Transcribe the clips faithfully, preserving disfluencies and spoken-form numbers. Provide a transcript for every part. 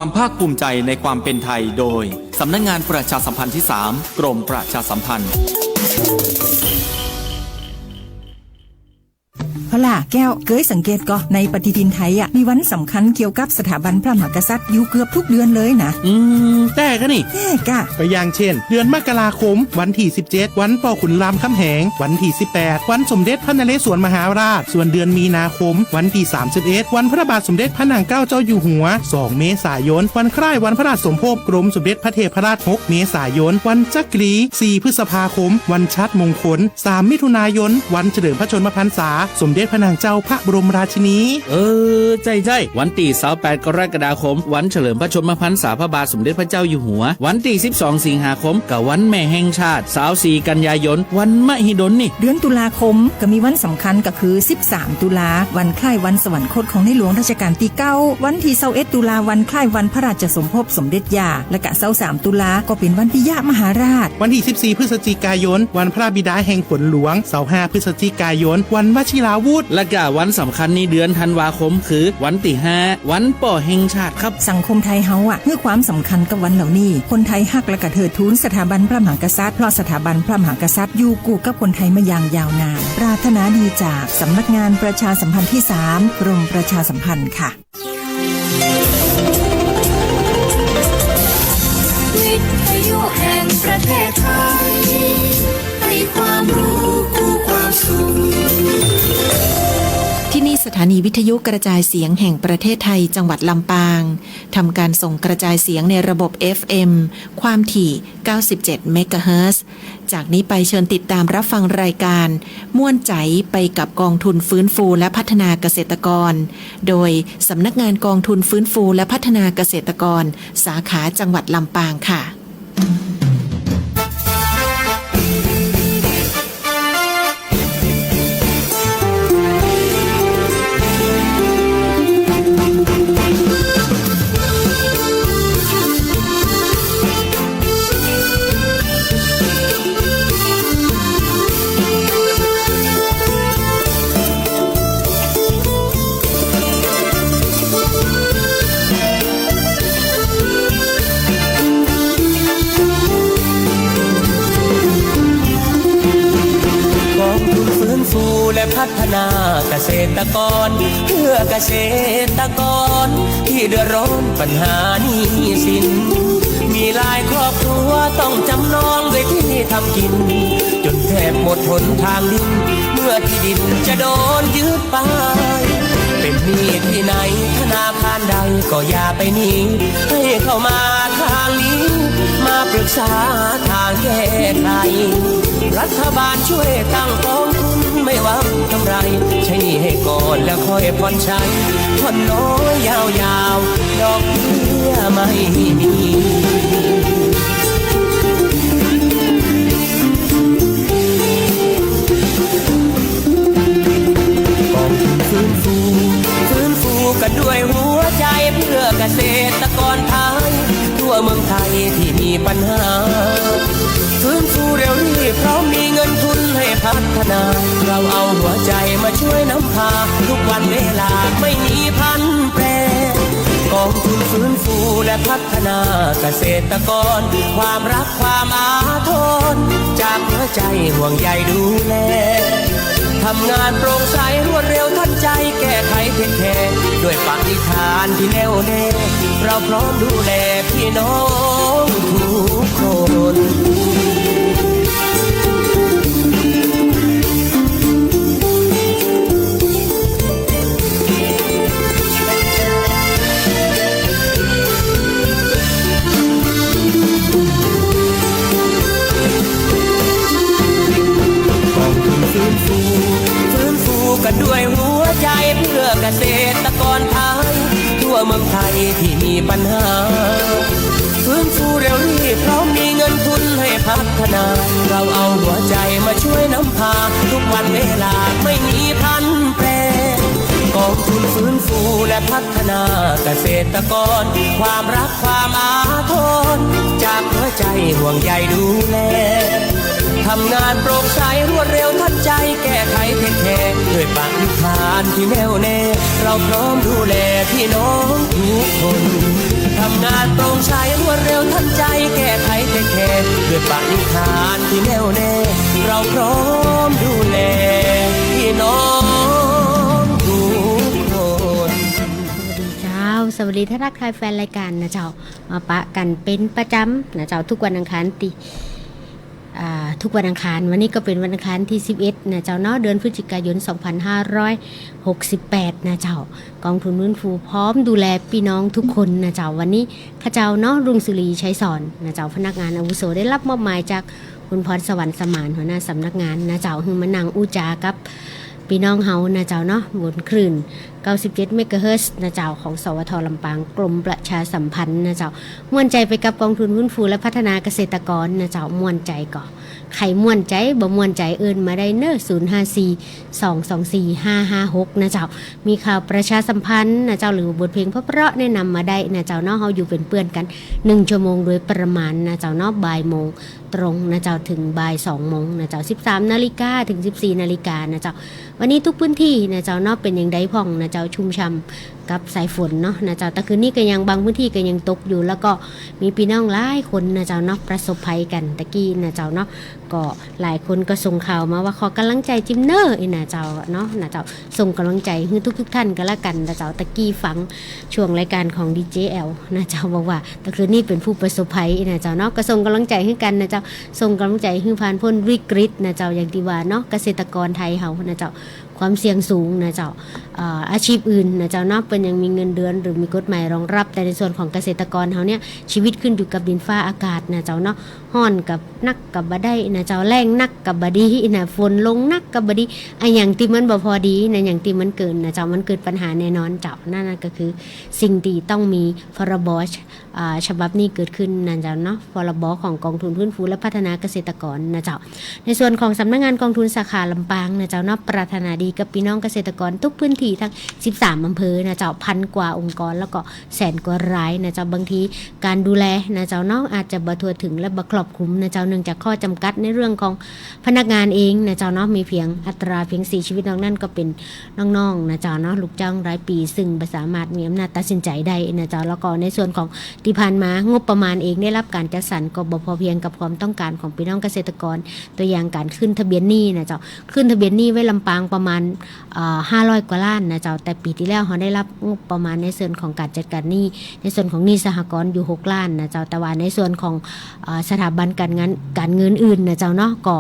ความภาคภูมิใจในความเป็นไทย โดย สำนักงานประชาสัมพันธ์ที่สาม กรมประชาสัมพันธ์ พะล่ะแก้ว เกยสังเกตก่อ ในปฏิทินไทยอะ มีวันสำคัญเกี่ยวกับสถาบันพระมหากษัตริย์อยู่เกือบทุกเดือนเลยนะ อืม แต๊กะนี่ แต๊กะ ก็อย่างเช่น เดือนมกราคม วันตี้สิบเจ็ด วันป้อขุนรามคำแหง วันตี้สิบแปด วันสมเด็จพระนเรศวรมหาราช ส่วนเดือนมีนาคม วันตี้สามสิบเอ็ด วันพระบาทสมเด็จพระนางเกล้าเจ้าอยู่หัว สองเมษายน วันคล้ายวันพระราชสมภพกรมสมเด็จพระเทพรัตน์ หกเมษายน วันจักรี สี่พฤษภาคม วันชาติมงคล สามมิถุนายน วันเฉลิมพระชนมพรรษาสมเด็จพระนางเจ้าพระบรมราชินี เออ ใจ้ๆ วันตี้ซาวแปดกรกฎาคม วันเฉลิมพระชนมพรรษาพระบาทสมเด็จพระเจ้าอยู่หัว วันตี้สิบสองสิงหาคม ก็วันแม่แห่งชาติ ซาวสี่กันยายน วันมหิดลนี่ เดือนตุลาคมก็มีวันสำคัญก็คือ สิบสามตุลา วันคล้ายวันสวรรคตของในหลวงรัชกาลตี้เก้า วันตี้ซาวเอ็ดตุลา วันคล้ายวันพระราชสมภพสมเด็จย่า และก็ซาวสามตุลาก็เป๋นวันปิยมหาราช วันตี้สิบสี่พฤศจิกายน วันพระบิดาแห่งฝนหลวง ซาวห้าพฤศจิกายน วันวชิราวุธ และก็วันสำคัญในเดือนธันวาคมคือวันตี้ห้า วันป้อแห่งชาติครับ สังคมไทยเฮาอะ หื้อความสำคัญกับวันเหล่านี้ คนไทยฮักและก็เทิดทูนสถาบันพระมหากษัตริย์ เพราะสถาบันพระมหากษัตริย์อยู่กู้กับคนไทยมาอย่างยาวนาน ปรารถนาดีจากสำนักงานประชาสัมพันธ์ที่สาม กรมประชาสัมพันธ์ค่ะ วิทยุแห่งประเทศไทย ให้ความรู้คู่ความสุข ที่นี่สถานีวิทยุกระจายเสียงแห่งประเทศไทย จังหวัดลำปาง ทำการส่งกระจายเสียงในระบบ เอฟเอ็ม ความถี่ เก้าสิบเจ็ดเมกะเฮิรตซ์ จากนี้ไปเชิญติดตามรับฟังรายการ ม่วนใจ๋ไปกับกองทุนฟื้นฟูและพัฒนาเกษตรกร โดยสำนักงานกองทุนฟื้นฟูและพัฒนาเกษตรกร สาขาจังหวัดลำปางค่ะ กองทุนฟื้นฟูและพัฒนาเกษตรกร เพื่อเกษตรกรที่เดือดร้อนปัญหาหนี้สิน มีหลายครอบครัวต้องจำนองด้วยที่ทำกิน จนแทบหมดหนทางดิ้น เมื่อที่ดินจะโดนยึดไป เป็นหนี้ที่ไหนธนาคารใดก็อย่าไปหนี ให้เข้ามาทางนี้ มาปรึกษาทางแก้ไข รัฐบาลช่วยตั้งกองทุน ไม่หวังกำไร ใช้หนี้ให้ก่อนแล้วค่อยผ่อนใช้ ผ่อนน้อยยาวๆ ดอกเบี้ยไม่มี กองทุนฟื้นฟู ฟื้นฟูกันด้วยหัวใจ เพื่อเกษตรกรไทย ทั่วเมืองไทยที่มีปัญหา ฟื้นฟูเร็วรีบ พร้อมมีเงินทุนให้พัฒนา เราเอาหัวใจมาช่วยนำพา ทุกวันเวลาไม่มีผันแปร กองทุนฟื้นฟูและพัฒนาเกษตรกร ความรัก ความอาทร จากหัวใจห่วงใยดูแล ทำงานโปร่งใสรวดเร็วทันใจ แก้ไขเทคแคร์ ด้วยปณิธานที่แน่วแน่ เราพร้อมดูแลพี่น้องทุกคน กองทุนฟื้นฟู ฟื้นฟูกันด้วยหัวใจ เพื่อเกษตรกรไทย ทั่วเมืองไทยที่มีปัญหา ฟื้นฟูเร็วรีบ พร้อมมีเงินทุนให้พัฒนา เราเอาหัวใจมาช่วยนำพา ทุกวันเวลาไม่มีผันแปร กองทุนฟื้นฟูและพัฒนาเกษตรกร ความรักความอาทร จากหัวใจห่วงใยดูแล ทำงานโปร่งใสรวดเร็วทันใจ แก้ไขเทคแคร์ ด้วยปณิธานที่แน่วแน่ เราพร้อมดูแลพี่น้องทุกคน ทำงานโปร่งใสรวดเร็วทันใจแก้ไขแต่แค่ด้วยปณิธานที่แน่วแน่ เราพร้อมดูแลพี่น้องทุกคน สวัสดีเจ้า สวัสดีท่านทักทายแฟนรายการนะเจ้า มาปะกั๋นเป๋นประจ๋ำนะเจ้า ทุกวันอังคารตี้ อ่า ทุกวันอังคาร วันนี้ก็เป๋นวันอังคารตี้สิบเอ็ดนะเจ้าเนาะ เดือนพฤศจิกายน สองพันห้าร้อยหกสิบแปดนะเจ้า กองทุนฟื้นฟูพร้อมดูแลปี้น้องทุกคนนะเจ้า วันนี้ข้าเจ้าเนาะ รุ่งสุรี ชัยสอนนะเจ้า พนักงานอาวุโส ได้ฮับมอบหมายจากคุณพรสวรรค์ สมาน หัวหน้าสำนักงานนะเจ้า หื้อมานั่งอู้จ๋ากับปี้น้องเฮานะเจ้าเนาะ บนคลื่น เก้าสิบเจ็ดเมกะเฮิรตซ์นะเจ้า ของ สวท ลำปาง กรมประชาสัมพันธ์นะเจ้า ม่วนใจ๋ไปกับกองทุนฟื้นฟูและพัฒนาเกษตรกรนะเจ้า ม่วนใจ๋ก่อ ใผม่วนใจ๋ บ่ม่วนใจ๋ เอิ้นมาได้เน่อ ศูนย์ห้าสี่ สองสองสี่ ห้าห้าหก นะเจ้า มีข่าวประชาสัมพันธ์นะเจ้า หรือบทเพลงเพราะๆ แนะนำมาได้นะเจ้าเนาะ เฮาอยู่เป๋นเปื้อนกั๋น หนึ่งชั่วโมงโดยประมาณนะเจ้าเนาะ บ่ายโมง ตรงนะเจ้า เถิงบ่ายสองโมงนะเจ้า สิบสามนาฬิกาเถิงสิบสี่นาฬิกานะเจ้า วันนี้ทุกพื้นตี้นะเจ้าเนาะ เป๋นอย่างใดพ่องนะเจ้า ชุ่มฉ่ำกับสายฝนเนาะนะเจ้า แต่คืนนี้ก็ยัง บางพื้นตี้ก็ยังตกอยู่ แล้วก็มีปี้น้องหลายคนนะเจ้าเนาะ ประสบภัยกั๋นตะกี้นะเจ้าเนาะ ก็หลายคนก็ส่งข่าวมาว่าขอก๋ำลังใจ๋จิมเน่อ อี้นะเจ้าเนาะ นะเจ้า ส่งก๋ำลังใจ๋หื้อทุกๆ ท่านก็แล้วกั๋นนะเจ้า ตะกี้ฟังช่วงรายการของดีเจแอลนะเจ้า บอกว่า แต่คืนนี้เป๋นผู้ประสบภัยนะเจ้าเนาะ ก็ส่งก๋ำลังใจ๋หื้อกั๋นนะเจ้า ส่งก๋ำลังใจ๋หื้อผ่านป๊นวิกฤตนะเจ้า อย่างตี้ว่าเนาะ เกษตรกรไทยเฮานะเจ้า ความเสี่ยงสูงนะเจ้า เอ่อ อาชีพอื่นนะเจ้าเนาะ เปิ้นยังมีเงินเดือนหรือมีกฎหมายรองฮับ แต่ในส่วนของเกษตรกรเฮาเนี่ย ชีวิตขึ้นอยู่กับดินฟ้าอากาศนะเจ้าเนาะ ฮ้อนก็นักก็บ่ได้นะเจ้า แล้งนักก็บ่ดีนะ ฝนลงนักก็บ่ดี อะหยังตี้มันบ่พอดีนะ หยังตี้มันเกินนะเจ้า มันเกิดปัญหาแน่นอนเจ้า นั่นน่ะก็คือสิ่งตี้ต้องมี พรบ อ่า ฉบับนี้เกิดขึ้นนะเจ้าเนาะ พรบ ของกองทุนฟื้นฟูและพัฒนาเกษตรกรนะเจ้า ในส่วนของสำนักงานกองทุนสาขาลำปางนะเจ้าเนาะ ปรารถนาดีกับปี้น้องเกษตรกรทุกพื้นตี้ทั้งสิบสามอำเภอนะเจ้า พันกว่าองค์กร แล้วก็แสนกว่ารายนะเจ้า บางทีก๋านดูแลนะเจ้าเนาะ อาจจะบ่ทั่วเถิงและบ่ครอบคลุมนะเจ้า เนื่องจากข้อจำกัดในเรื่องของพนักงานเองนะเจ้าเนาะ มีเพียงอัตราเพียงสี่ชีวิต นอกนั้นก็เป๋น น้องๆ นะเจ้าเนาะ ลูกจ้างรายปี๋ ซึ่งบ่สามารถมีอำนาจตัดสินใจ๋ได้นะเจ้า แล้วก็ในส่วนของตี้ผ่านมางบประมาณเองได้ฮับก๋านจัดสรรก็บ่พอเพียงกับความต้องการของปี้น้องเกษตรกร ตัวอย่างก๋านขึ้นทะเบียนหนี้นะเจ้า ขึ้นทะเบียนหนี้ไว้ลำปางประมาณ เอ่อ ห้าร้อยกว่าล้านนะเจ้า แต่ปี๋ตี้แล้วเฮาได้ฮับงบประมาณในส่วนของก๋านจัดก๋านหนี้ ในส่วนของหนี้สหกรณ์อยู่หกล้านนะเจ้า แต่ว่าในส่วนของ เอ่อ สถาบันก๋านงาน ก๋านเงินอื่นนะเจ้าเนาะ ก็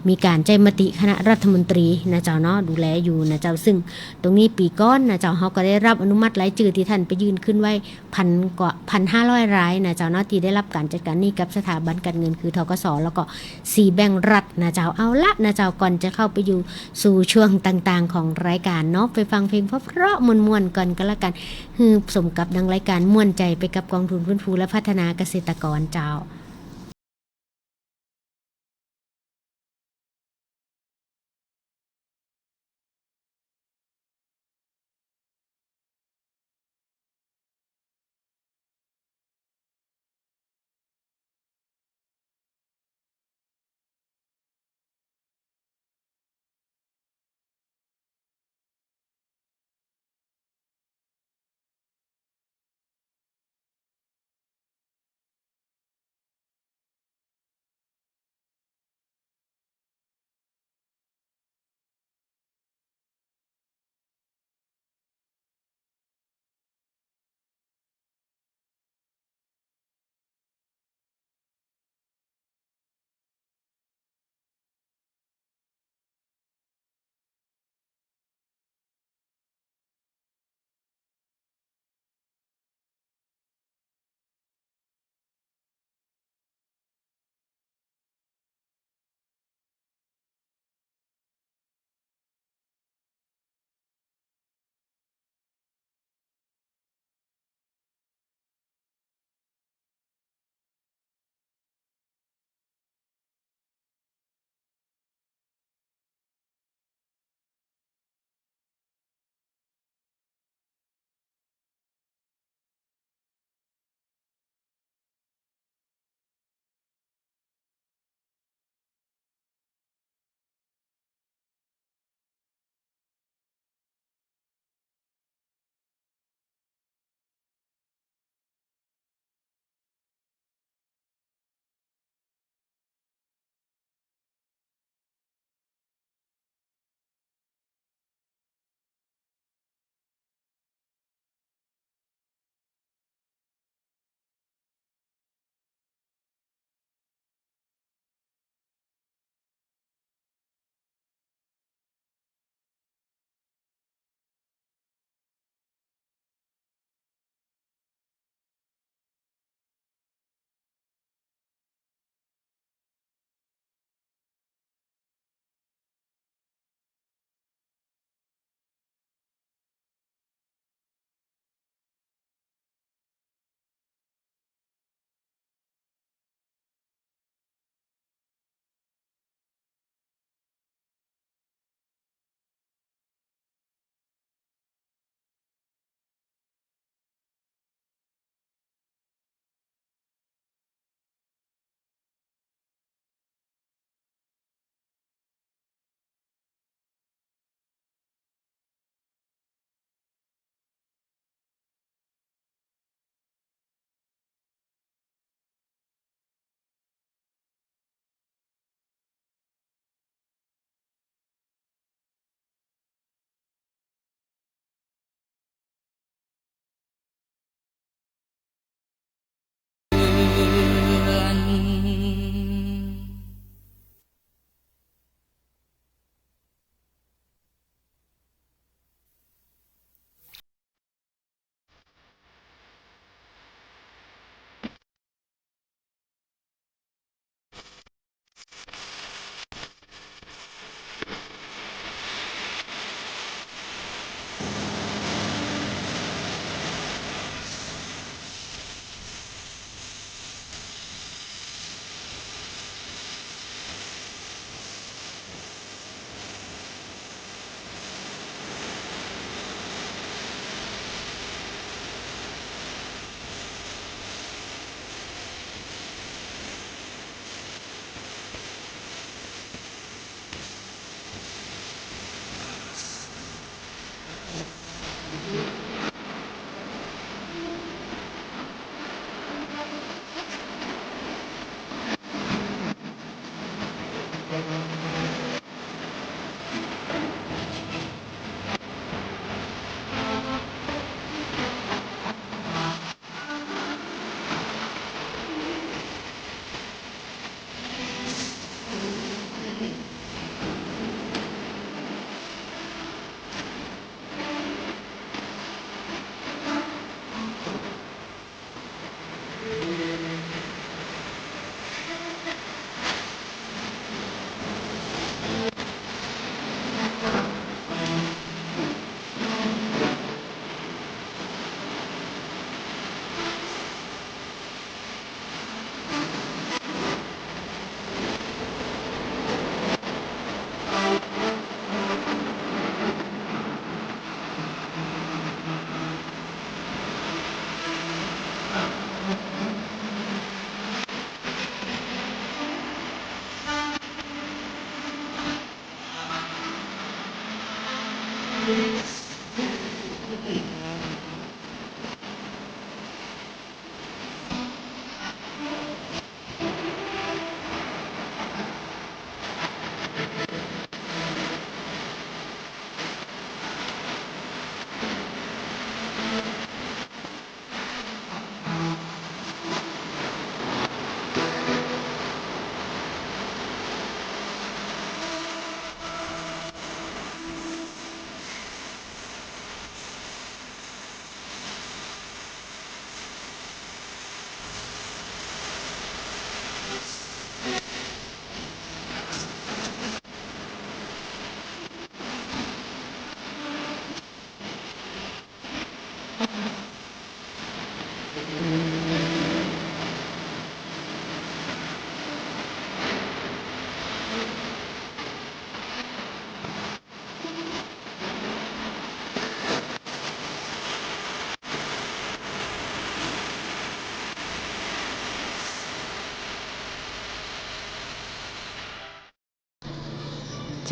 มีก๋านใจ๊มติคณะรัฐมนตรีนะเจ้าเนาะ ดูแลอยู่นะเจ้า ซึ่งตรงนี้ปี๋ก่อนนะเจ้า เฮาก็ได้ฮับอนุมัติรายจื้อตี้ท่านไปยื่นขึ้นไว้ พันกว่า พันห้าร้อยรายนะเจ้าเนาะ ตี้ได้ฮับก๋านจัดก๋านหนี้กับสถาบันก๋านเงินคือ ธ.ก.ส. แล้วก็สี่แบงก์รัฐนะเจ้า เอาละนะเจ้า ก่อนจะเข้าไปอยู่สู่ช่วงต่างๆ ของรายก๋านเนาะ ไปฟังเพลงเพราะๆ ม่วนๆ ก่อนก็แล้วกั๋น หื้อสมกับดังรายก๋านม่วนใจ๋ไปกับกองทุนฟื้นฟูและพัฒนาเกษตรกรเจ้า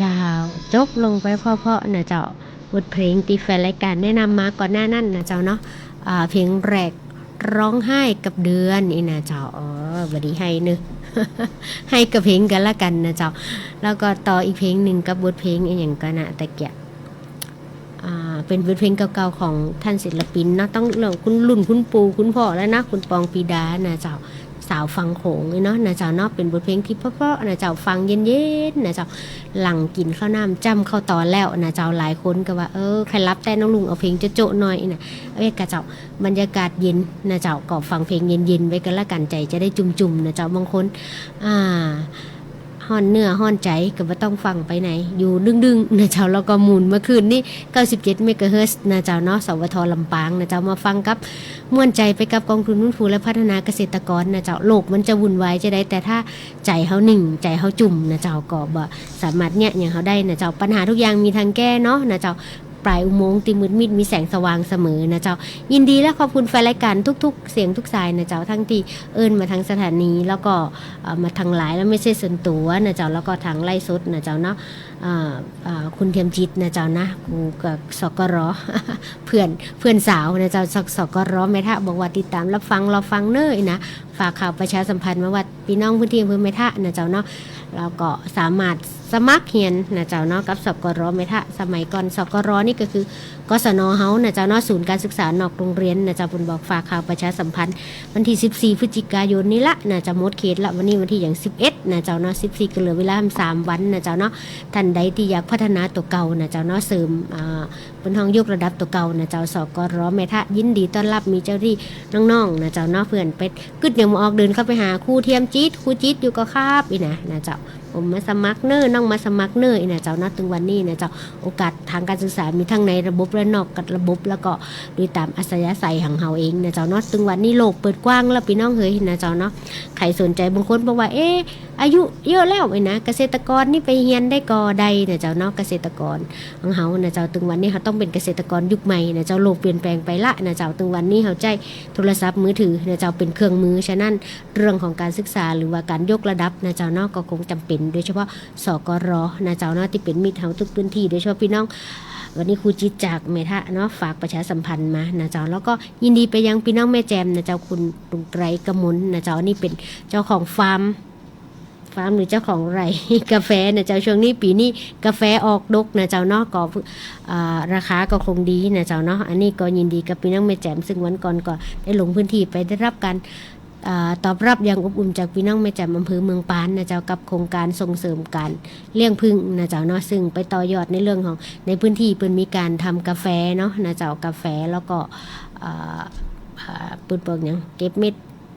เจ้า จบลงไปเพราะๆ นะเจ้า บทเพลงตี้แฟนรายก๋านแนะนำมาก่อนหน้านั้นนะเจ้าเนาะ อ่า เพลงแรก ร้องไห้กับเดือน อี้นะเจ้า เออ บ่ดีไห้เนอะ ไห้กับเพลงกั๋นละกั๋นนะเจ้า แล้วก็ต่ออีกเพลงนึ่งกับบทเพลงอะหยังก่อนะ ตะเกียะ อ่า เป๋นบทเพลงเก่าๆ ของต้านศิลปินเนาะ ตั้งแต่รุ่นคุณปู่คุณป้อแล้วนะ คุณปอง ปีดา นะเจ้า สาวฟังโขงนี่เนาะ นะเจ้าเนาะ เป๋นบทเพลงตี้เพราะๆ นะเจ้า ฟังเย็นๆ นะเจ้า หลังกิ๋นข้าวน้ำจ้ำข้าวตอนแล้วนะเจ้า หลายคนก็ว่า เออ ใค่หลับแต๊ น้องลุงเอาเพลงโจ๊ะๆ หน่อยนะ เอ้ย กะเจ้า บรรยากาศเย็นนะเจ้า ก็ฟังเพลงเย็นๆ ไว้กั๋นละกั๋น ใจ๋จะได้จุ่มๆ นะเจ้า บางคน อ่า ฮ้อนเนื้อฮ้อนใจ๋ก็บ่ต้องฟังไปไหน อยู่ดึงๆ นะเจ้า แล้วก็หมุนมาคลื่นนี้ เก้าสิบเจ็ดเมกะเฮิรตซ์ นะเจ้าเนาะ สวท ลำปาง นะเจ้า มาฟังกับม่วนใจ๋ไปกับกองทุนฟื้นฟูและพัฒนาเกษตรกรนะเจ้า โลกมันจะวุ่นวายจะใด แต่ถ้าใจ๋เฮานิ่ง ใจ๋เฮาจุ่มนะเจ้า ก็บ่สามารถเยียะหยังเฮาได้นะเจ้า ปัญหาทุกอย่างมีทางแก้เนาะ นะเจ้า ปลายอุโมงค์ตี้มืดมิดมีแสงสว่างเสมอนะเจ้า ยินดีและขอบคุณแฟนรายก๋านทุกๆ เสียงทุกสายนะเจ้า ทั้งตี้เอิ้นมาทางสถานี แล้วก็ เอ่อ มาทางไลน์ แล้วเมสเสจส่วนตั๋วนะเจ้า แล้วก็ทางไลฟ์สดนะเจ้าเนาะ เอ่อ เอ่อ คุณเทียมจิตนะเจ้านะ กูกับ สกร เพื่อน เพื่อนสาวนะเจ้า ส- สกร แม่ทะ บอกว่าติดต๋ามรับฟัง รอฟังเน้อนะ ฝากข่าวประชาสัมพันธ์มาว่า ปี้น้องพื้นตี้อำเภอแม่ทะนะเจ้าเนาะ แล้วก็สามารถสมัครเฮียนนะเจ้าเนาะ กับ สกร แม่ทะ สมัยก่อน สกร นี่ก็คือ กศน เฮานะเจ้าเนาะ ศูนย์การศึกษานอกโรงเรียนนะเจ้า เปิ้นบอก ฝากข่าวประชาสัมพันธ์ วันตี้สิบสี่พฤศจิกายนนี่ละนะเจ้า หมดเขตละ วันนี้วันตี้หยัง สิบเอ็ด นะเจ้าเนาะ สิบสี่ ก็เหลือเวลาสามวันนะเจ้าเนาะ ต้านใดตี้อยากพัฒนาตั๋วเก่านะเจ้าเนาะ เสริม อ่า เปิ้นฮ้องยกระดับตั๋วเก่านะเจ้า สกร แม่ทะ ยินดีต้อนรับ มีเจ้าตี้น้องๆ นะเจ้าเนาะ เปื้อนไปกึ๊ดหยังบ่ออก เดินเข้าไปหาครูเทียมจิต ครูจิตอยู่ก่อครับ อี้นะ นะเจ้า ผมมาสมัครเน้อ น้องมาสมัครเน้อ อี้นะเจ้าเนาะ ตึงวันนี้นะเจ้า โอกาสตางการศึกษามีตังในระบบและนอกระบบ แล้วก็โดยต๋ามอัธยาศัยของเฮาเองนะเจ้าเนาะ ตึงวันนี้โลกเปิดกว้างแล้วปี้น้องเฮยนะเจ้าเนาะ ใผสนใจ๋ บางคนบอกว่า เอ๊ะ อายุเยอะแล้ว อี้นะ เกษตรกรนี่ไปเฮียนได้ก่อใดนะเจ้าเนาะ เกษตรกรของเฮานะเจ้า ตึงวันนี้เฮาต้องเป๋นเกษตรกรยุคใหม่นะเจ้า โลกเปลี่ยนแปลงไปละนะเจ้า ตึงวันนี้เฮาใจ๊โทรศัพท์มือถือนะเจ้า เป๋นเครื่องมือ ฉะนั้นเรื่องของการศึกษาหรือว่าการยกระดับนะเจ้าเนาะ ก็คงจ๋ำเป๋น โดยเฉพาะ สกร นะเจ้าเนาะ ตี้เป๋นมิตรเฮาทุกพื้นตี้ โดยเฉพาะปี้น้อง วันนี้ครูจิตจากแม่ทะเนาะ ฝากประชาสัมพันธ์มานะเจ้า แล้วก็ยินดีไปยังปี้น้องแม่แจ่มนะเจ้า คุณลุงไตรกมลนะเจ้า อันนี้เป๋นเจ้าของฟาร์ม ฟาร์มหรือเจ้าของไร่กาแฟนะเจ้า ช่วงนี้ปี๋นี้กาแฟออกดกนะเจ้าเนาะ ก็ อ่า ราคาก็คงดีนะเจ้าเนาะ อันนี้ก็ยินดีกับปี้น้องแม่แจ่ม ซึ่งวันก่อนก็ได้ลงพื้นตี้ไป ได้รับการ อ่า ตอบรับอย่างอบอุ่นจากปี้น้องแม่แจ่ม อำเภอเมืองปานนะเจ้า กับโครงการส่งเสริมการเลี้ยงผึ้งนะเจ้าเนาะ ซึ่งไปต่อยอดในเรื่องของ ในพื้นตี้เปิ้นมีการทำกาแฟเนาะนะเจ้า กาแฟ แล้วก็ อ่า อ่า เปิ้นปลูกหยัง เก็บเม็ด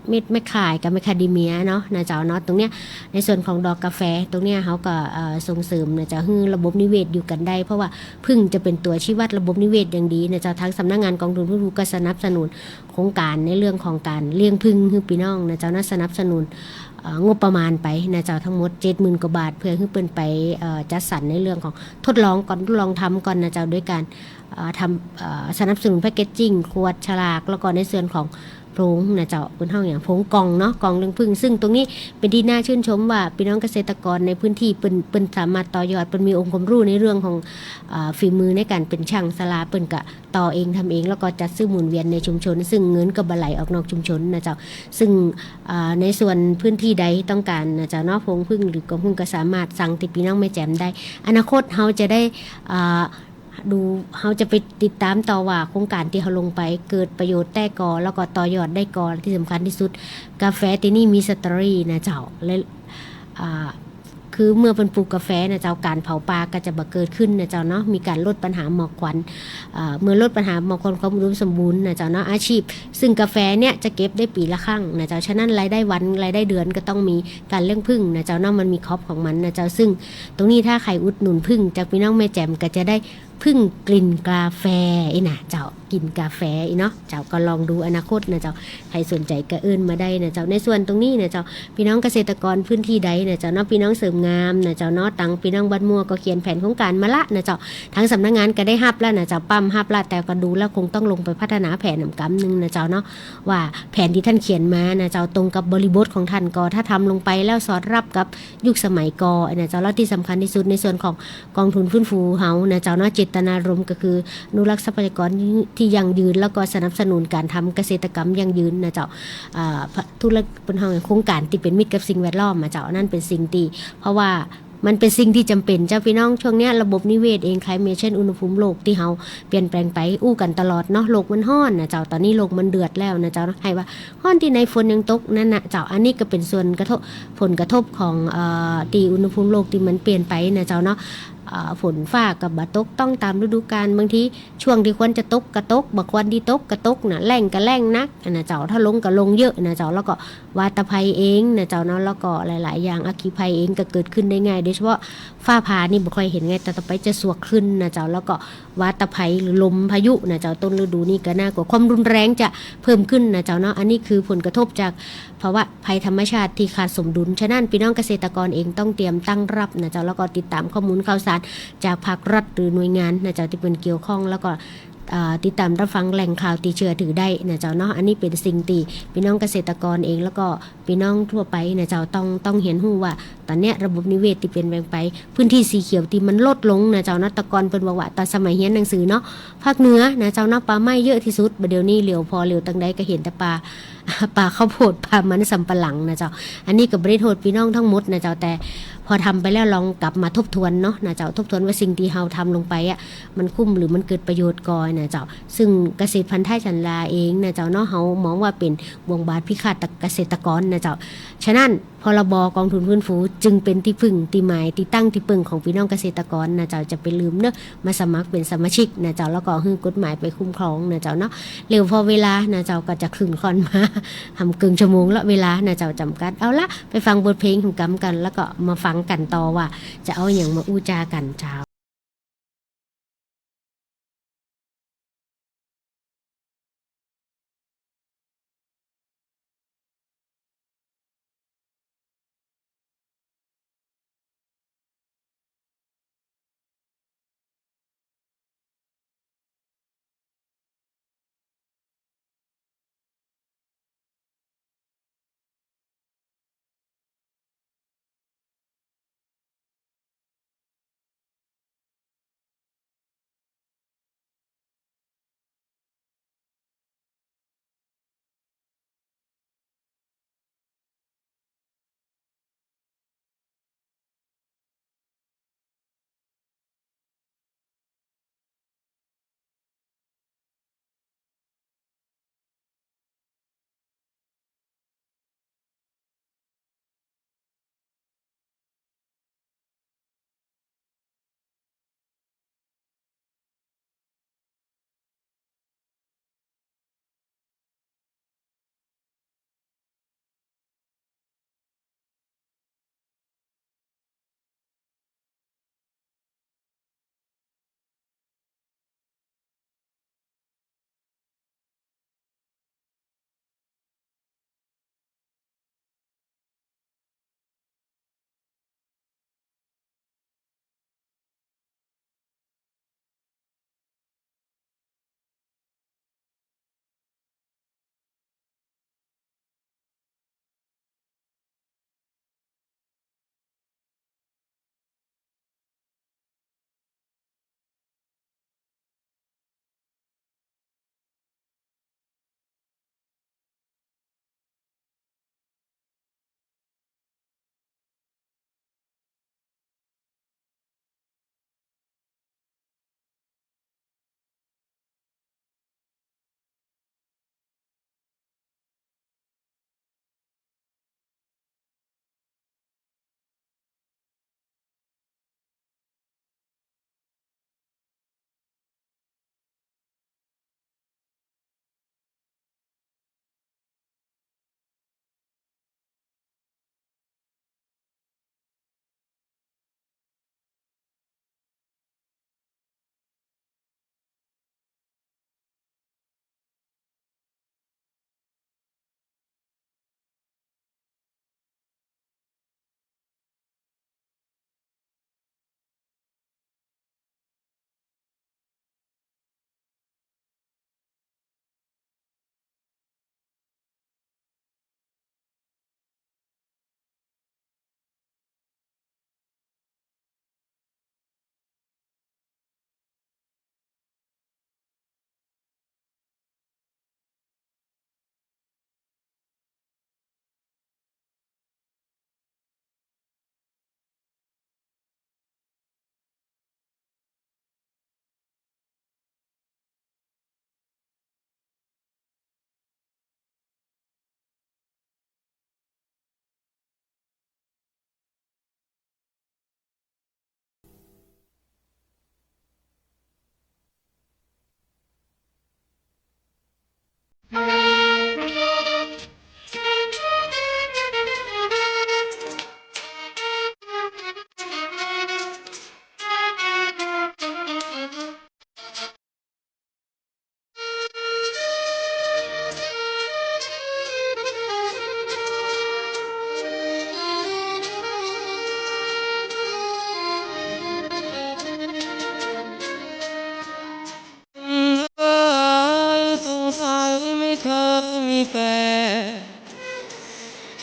เม็ดแมคคายกับแมคคาเดเมียเนาะนะเจ้าเนาะ ตรงเนี้ย ในส่วนของดอกกาแฟ ตรงเนี้ยเฮาก็ เอ่อ ส่งเสริมนะเจ้า หื้อระบบนิเวศอยู่กั๋นได้ เพราะว่าผึ้งจะเป๋นตั๋วชี้วัดระบบนิเวศอย่างดีนะเจ้า ทางสำนักงานกองทุนฟื้นฟูก็สนับสนุน โครงการในเรื่องของการเลี้ยงผึ้งหื้อปี้น้องนะเจ้านะ สนับสนุน เอ่อ งบประมาณไปนะเจ้า ตังหมดเจ็ดหมื่นกว่าบาท เปื้อหื้อเปิ้นไป เอ่อ จัดสรรในเรื่องของทดลองก่อน ทดลองทำก่อนนะเจ้า โดยการ เอ่อ ทำ เอ่อ สนับสนุนแพ็คเกจจิ้ง ขวด ฉลาก แล้วก็ในส่วนของโผงนะเจ้า เปิ้นฮ้องหยัง โผงกล่องเนาะ กล่องเลี้ยงผึ้ง ซึ่งตรงนี้เป๋นตี้น่าชื่นชมว่าปี้น้องเกษตรกรในพื้นตี้เปิ้น เปิ้นสามารถต่อยอด เปิ้นมีองค์ความรู้ในเรื่องของ เอ่อ ฝีมือในการเป๋นช่างสลา เปิ้นก็ ต่อเองทำเอง แล้วก็จัดซื้อหมุนเวียนในชุมชน ซึ่งเงินก็บ่ไหลออกนอกชุมชนนะเจ้า ซึ่ง อ่า ในส่วนพื้นตี้ใดต้องการนะเจ้าเนาะ โผงผึ้งหรือกล่องผึ้งก็สามารถสั่งตี้ปี้น้องแม่แจ่มได้ อนาคตเฮาจะได้ อ่า ดู เฮาจะไปติดต๋ามต่อว่าโครงการตี้เฮาลงไปเกิดประโยชน์แต๊ก่อ แล้วก็ต่อยอดได้ก่อ ตี้สำคัญตี้สุด กาแฟตี้นี่มีสตอรี่นะเจ้า และ อ่า คือเมื่อเปิ้นปลูกกาแฟนะเจ้า การเผาป่าก็จะบ่เกิดขึ้นนะเจ้าเนาะ มีการลดปัญหาหมอกควัน เอ่อ เมื่อลดปัญหาหมอกควัน ความอุดมสมบูรณ์นะเจ้าเนาะ อาชีพ ซึ่งกาแฟเนี่ยจะเก็บได้ปี๋ละครั้งนะเจ้า ฉะนั้นรายได้วัน รายได้เดือนก็ต้องมี การเลี้ยงผึ้งนะเจ้าเนาะ มันมีครอบของมันนะเจ้า ซึ่งตรงนี้ถ้าใผอุดหนุนผึ้งจากปี้น้องแม่แจ่มก็จะได้ พึ่งกลิ่นกาแฟอี้นะเจ้า กลิ่นกาแฟอี้เนาะเจ้า ก็ลองดูอนาคตนะเจ้า ใผสนใจ๋ก็เอิ้นมาได้นะเจ้า ในส่วนตรงนี้นะเจ้า ปี้น้องเกษตรกรพื้นตี้ใดนะเจ้าเนาะ ปี้น้องเสริมงามนะเจ้าเนาะ ตังปี้น้องบ้านมั่วก็เขียนแผนโครงก๋านมาละนะเจ้า ตางสำนักงานก็ได้ฮับแล้วนะเจ้า ป้ำฮับละ แต่ก็ดูแล้วคงต้องลงไปพัฒนาแผนนำกำนึ่งนะเจ้าเนาะ ว่าแผนตี้ต้านเขียนมานะเจ้า ตรงกับบริบทของต้านก่อ ถ้าทำลงไปแล้วสอดรับกับยุคสมัยก่อนะเจ้า แล้วตี้สำคัญตี้สุดในส่วนของกองทุนฟื้นฟูเฮานะเจ้าเนาะ เจตนารมณ์ก็คืออนุรักษ์ทรัพยากรที่ยั่งยืน แล้วก็สนับสนุนก๋านทำเกษตรกรรมยั่งยืนนะเจ้า อ่า ธุรกิจ เปิ้นฮ้องโครงก๋านตี้เป๋นมิตรกับสิ่งแวดล้อมอะเจ้า อันนั้นเป๋นสิ่งตี้ เพราะว่ามันเป๋นสิ่งตี้จ๋ำเป๋นเจ้าปี้น้อง ช่วงเนี้ยระบบนิเวศเอง climate change อุณหภูมิโลกตี้เฮาเปลี่ยนแปลงไป อู้กั๋นตลอดเนาะ โลกมันฮ้อนนะเจ้า ต๋อนนี้โลกมันเดือดแล้วนะเจ้าเนาะ ใผว่าฮ้อนตี้ไหน ฝนยังตกนั่นนะเจ้า อันนี้ก็เป๋นส่วนกระทบ ผลกระทบของ เอ่อ ตี้อุณหภูมิโลกตี้มันเปลี่ยนไปนะเจ้าเนาะ เอ่อ ฝนฟ้าก็บ่ตกต้องต๋ามฤดูกาล บางที ช่วงตี้ควรจะตกก็ตก บ่ควรตี้ตกก็ตกนะ แล้งก็แล้งหนักอะนะเจ้า ถ้าลงก็ลงเยอะนะเจ้า แล้วก็วาตภัยเองนะเจ้าเนาะ แล้วก็หลายๆ อย่าง อัคคีภัยเองก็เกิดขึ้นได้ง่าย โดยเฉพาะฟ้าผ่านี่บ่ค่อยหันไง แต่ต่อไปจะสวกขึ้นนะเจ้า แล้วก็วาตภัยหรือลมพายุนะเจ้า ต้นฤดูนี่ก็น่ากลัว ความรุนแรงจะเพิ่มขึ้นนะเจ้าเนาะ อันนี้คือผลกระทบจากภาวะภัยธรรมชาติตี้ขาดสมดุล ฉะนั้นปี้น้องเกษตรกรเองต้องเตรียมตั้งรับนะเจ้า แล้วก็ติดต๋ามข้อมูลข่าวสารจากภาครัฐหรือหน่วยงานนะเจ้า ตี้เปิ้นเกี่ยวข้อง แล้วก็ อ่า ติดต๋ามรับฟังแหล่งข่าวตี้เชื่อถือได้นะเจ้าเนาะ อันนี้เป๋นสิ่งตี้ปี้น้องเกษตรกรเอง แล้วก็ปี้น้องทั่วไปนะเจ้า ต้อง ต้องเหียนฮู้ว่า ต๋อนเนี้ยระบบนิเวศตี้เปลี่ยนแปลงไป พื้นตี้สีเขียวตี้มันลดลงนะเจ้าเนาะ แต่ก่อนเปิ้นบอกว่า ต๋อนสมัยเฮียนหนังสือเนาะ ภาคเหนือนะเจ้าเนาะ ป่าไม้เยอะตี้สุด บ่าเดี่ยวนี้เหลียวผ่อเหลียวตังใดก็หันแต่ป่า ป่าข้าวโพด ป่ามันสำปะหลังนะเจ้า อันนี้ก็บ่ได้โทษปี้น้องตังหมดนะเจ้า แต่พอทำไปแล้วลองกลับมาทบทวนเนาะนะเจ้า ทบทวนว่าสิ่งตี้เฮาทำลงไปอะ มันคุ้มหรือมันเกิดประโยชน์ก่อนะเจ้า ซึ่งเกษตรพันธสัญญาเองนะเจ้าเนาะ เฮามองว่าเป๋นบ่วงบาตรพิฆาตเกษตรกรนะเจ้า ฉะนั้น พ.ร.บ. กองทุนฟื้นฟู จึงเป๋นตี้พึ่ง ตี้หมาย ตี้ตั้ง ตี้เปิ้งของปี้น้องเกษตรกรนะเจ้า จะไปลืมเนาะ มาสมัครเป๋นสมาชิกนะเจ้า แล้วก็หื้อกฎหมายไปคุ้มครองนะเจ้าเนาะ เหลียวผ่อเวลานะเจ้า ก็จะขึ้นค่อนมา หำเกิ่งชั่วโมงละ เวลานะเจ้าจ๋ำกัด เอาละ ไปฟังบทเพลงหำกำกั๋น แล้วก็มาฟังกั๋นต่อว่า จะเอาอะหยังมาอู้จากั๋นเจ้า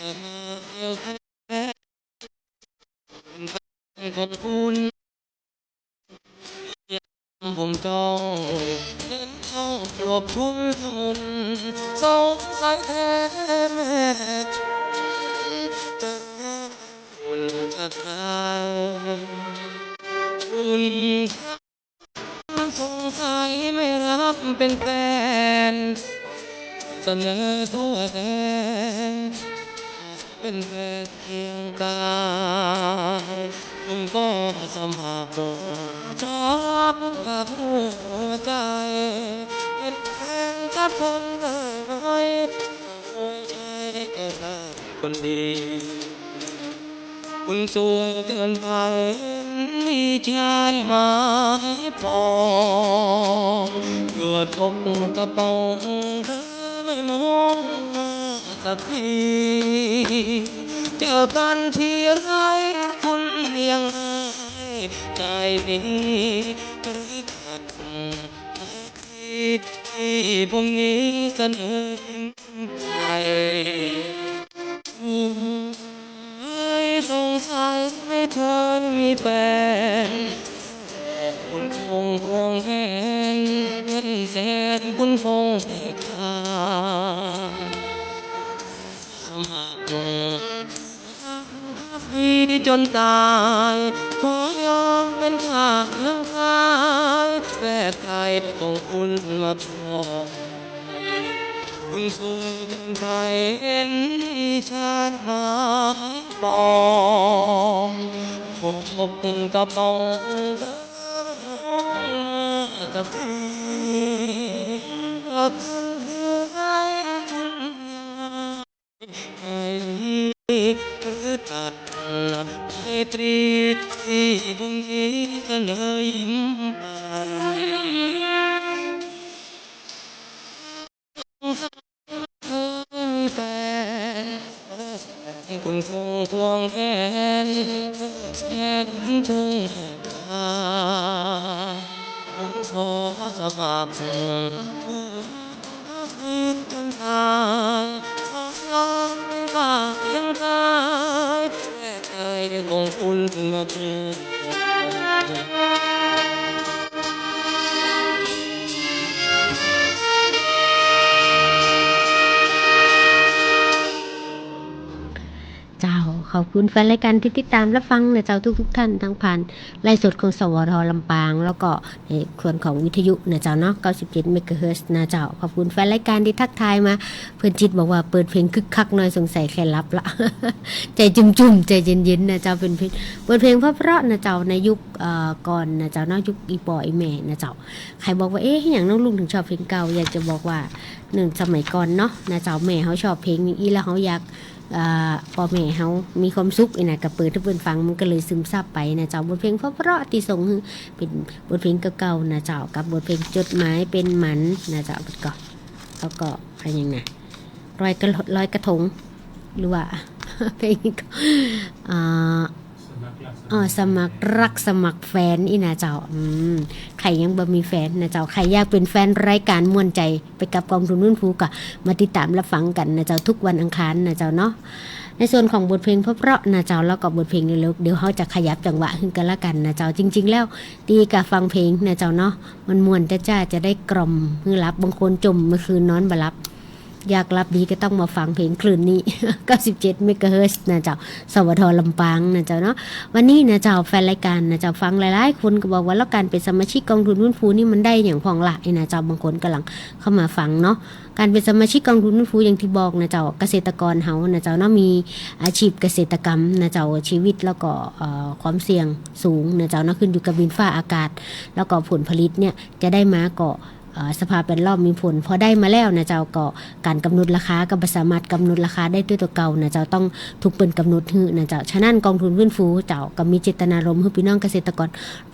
ของคุณ ผมต้องขอบคุณ สงสัยแท้ คุณจะตาย คุณ สงสัยไม่รับเป็นแฟน เสนอตัวแทน เป็นแฟนเคียงกาย คุณก็สมัคร ชอบกับหัวใจ เป็นแฟนกับคนไหน หัวใจแค่คนดี คุณสวยเกินไป มีชายหมายปอง หยดตกกระป๋อง เธอไม่มองสักที เจอกันทีไร คุณยังให้ใจดี หรือขัด ที่พรุ่งนี้เสนอไป สงสัยไม่เคยมีแฟน คุณคงห่วงแหนแสน คุณคงเมตตา สมัคร มีจนตาย ขอยอมเป็นข้าเคียงกาย แลกใจของคุณมาครอง คุณคงเป็นใครเห็นที่ชาติหมายปอง ผมคงกระป๋อง กับที่ กับที่ ให้ตัดไมตรีที่พรุ่งนี้ก็เลยยิ้มไป แฟน คุณคงควงแขน แขนเธอ ขอสมัคร จนตาย ขอยอมเป็นข้าเคียงกาย แลกใจของคุณมาเถิด เจ้า ขอบคุณแฟนรายการตี้ติดต๋ามรับฟังนะเจ้า ทุกๆ ท่าน ตางผ่านไลฟ์สดของ สวท ลำปาง แล้วก็ในส่วนของวิทยุนะเจ้าเนาะ เก้าสิบเจ็ด เมกะเฮิรตซ์นะเจ้า ขอบคุณแฟนรายการตี้ทักทายมา เปิ้นจิตบอกว่าเปิดเพลงคึกคักหน่อย สงสัยใค่หลับละ ใจ๋จุ่มๆ ใจ๋เย็นๆ นะเจ้า เป๋นเพลง เปิดเพลงเพราะๆ นะเจ้า ในยุค เอ่อ ก่อนนะเจ้าเนาะ ยุคอี่ป้ออี่แม่นะเจ้า ใผบอกว่า เอ๊ะ หยังน้องลุงถึงชอบเพลงเก่า อยากจะบอกว่า นึ่งสมัยก่อนเนาะนะเจ้า แม่เฮาชอบเพลงนี้อี้ แล้วเฮาอยาก เอ่อ ป้อแม่เฮามีความสุขอี้นะ ก็เปิดหื้อเปิ้นฟัง มันก็เลยซึมซับไปนะเจ้า บทเพลงเพราะๆ ตี้ส่งหื้อ เป๋นบทเพลงเก่าๆ นะเจ้า กับบทเพลงจดหมายเป๋นหมันนะเจ้า ก็ แล้วก็อะหยังนะ ลอยกระ ลอยกระทง หรือว่า เพลง อ่า อ๋อ สมัครรักสมัครแฟนอี้นะเจ้า อืม ใผยังบ่มีแฟนนะเจ้า ใผอยากเป๋นแฟนรายการม่วนใจ๋ไปกับกองทุนฟื้นฟู ก็มาติดต๋ามรับฟังกั๋นนะเจ้า ทุกวันอังคารนะเจ้าเนาะ ในส่วนของบทเพลงเพราะๆ นะเจ้า แล้วก็บทเพลงเร็วๆ เดี๋ยวเฮาจะขยับจังหวะหื้อกั๋นละกั๋นนะเจ้า จริงๆ แล้ว ตี้กาฟังเพลงนะเจ้าเนาะ มันม่วนจ้าๆ จะได้กล่อมหื้อหลับ บางคนจ่มเมื่อคืนนอนบ่หลับ อยากหลับดีก็ต้องมาฟังเพลงคลื่นนี้ เก้าสิบเจ็ด เมกะเฮิรตซ์นะเจ้า สวท ลำปางนะเจ้าเนาะ วันนี้นะเจ้า แฟนรายการนะเจ้า ฟังหลายๆ คนก็บอกว่า แล้วก๋านเป๋นสมาชิกกองทุนฟื้นฟูนี่มันได้หยังพ่องล่ะ อี้นะเจ้า บางคนก่ำลังเข้ามาฟังเนาะ ก๋านเป๋นสมาชิกกองทุนฟื้นฟูอย่างตี้บอกนะเจ้า เกษตรกรเฮานะเจ้าเนาะ มีอาชีพเกษตรกรรมนะเจ้า ชีวิตแล้วก็ เอ่อ ความเสี่ยงสูงนะเจ้าเนาะ ขึ้นอยู่กับดินฟ้าอากาศ แล้วก็ผลผลิตเนี่ยจะได้มาก็ เอ่อ สภาพแวดล้อมมีผล พอได้มาแล้วนะเจ้า ก็ก๋านกำหนดราคาก็บ่สามารถกำหนดราคาได้ด้วยตั๋วเก่านะเจ้า ต้องถูกเปิ้นกำหนดหื้อนะเจ้า ฉะนั้นกองทุนฟื้นฟูเจ้าก็มีเจตนารมณ์หื้อปี้น้องเกษตรกร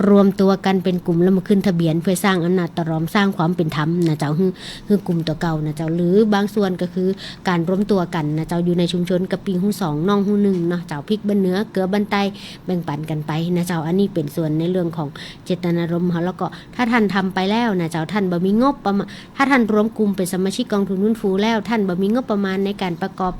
รวมตั๋วกั๋นเป๋นกลุ่ม แล้วมาขึ้นทะเบียน เปื้อสร้างอำนาจต่อรอง สร้างความเป๋นธรรมนะเจ้า หื้อ หื้อกลุ่มตั๋วเก่านะเจ้า หรือบางส่วนก็คือก๋านรวมตั๋วกั๋นนะเจ้า อยู่ในชุมชน กะปี้ฮู้สอง น้องฮู้นึ่งเนาะเจ้า พริกบ้านเหนือ เกือบ้านใต้ แบ่งปั๋นกั๋นไปนะเจ้า อันนี้เป๋นส่วนในเรื่องของเจตนารมณ์เฮา แล้วก็ ถ้าต้านทำไปแล้วนะเจ้า ต้านบ่มีงบประมาณ ถ้าต้านรวมกลุ่มเป๋นสมาชิกกองทุนฟื้นฟูแล้ว ต้านบ่มีงบประมาณในก๋านประกอบ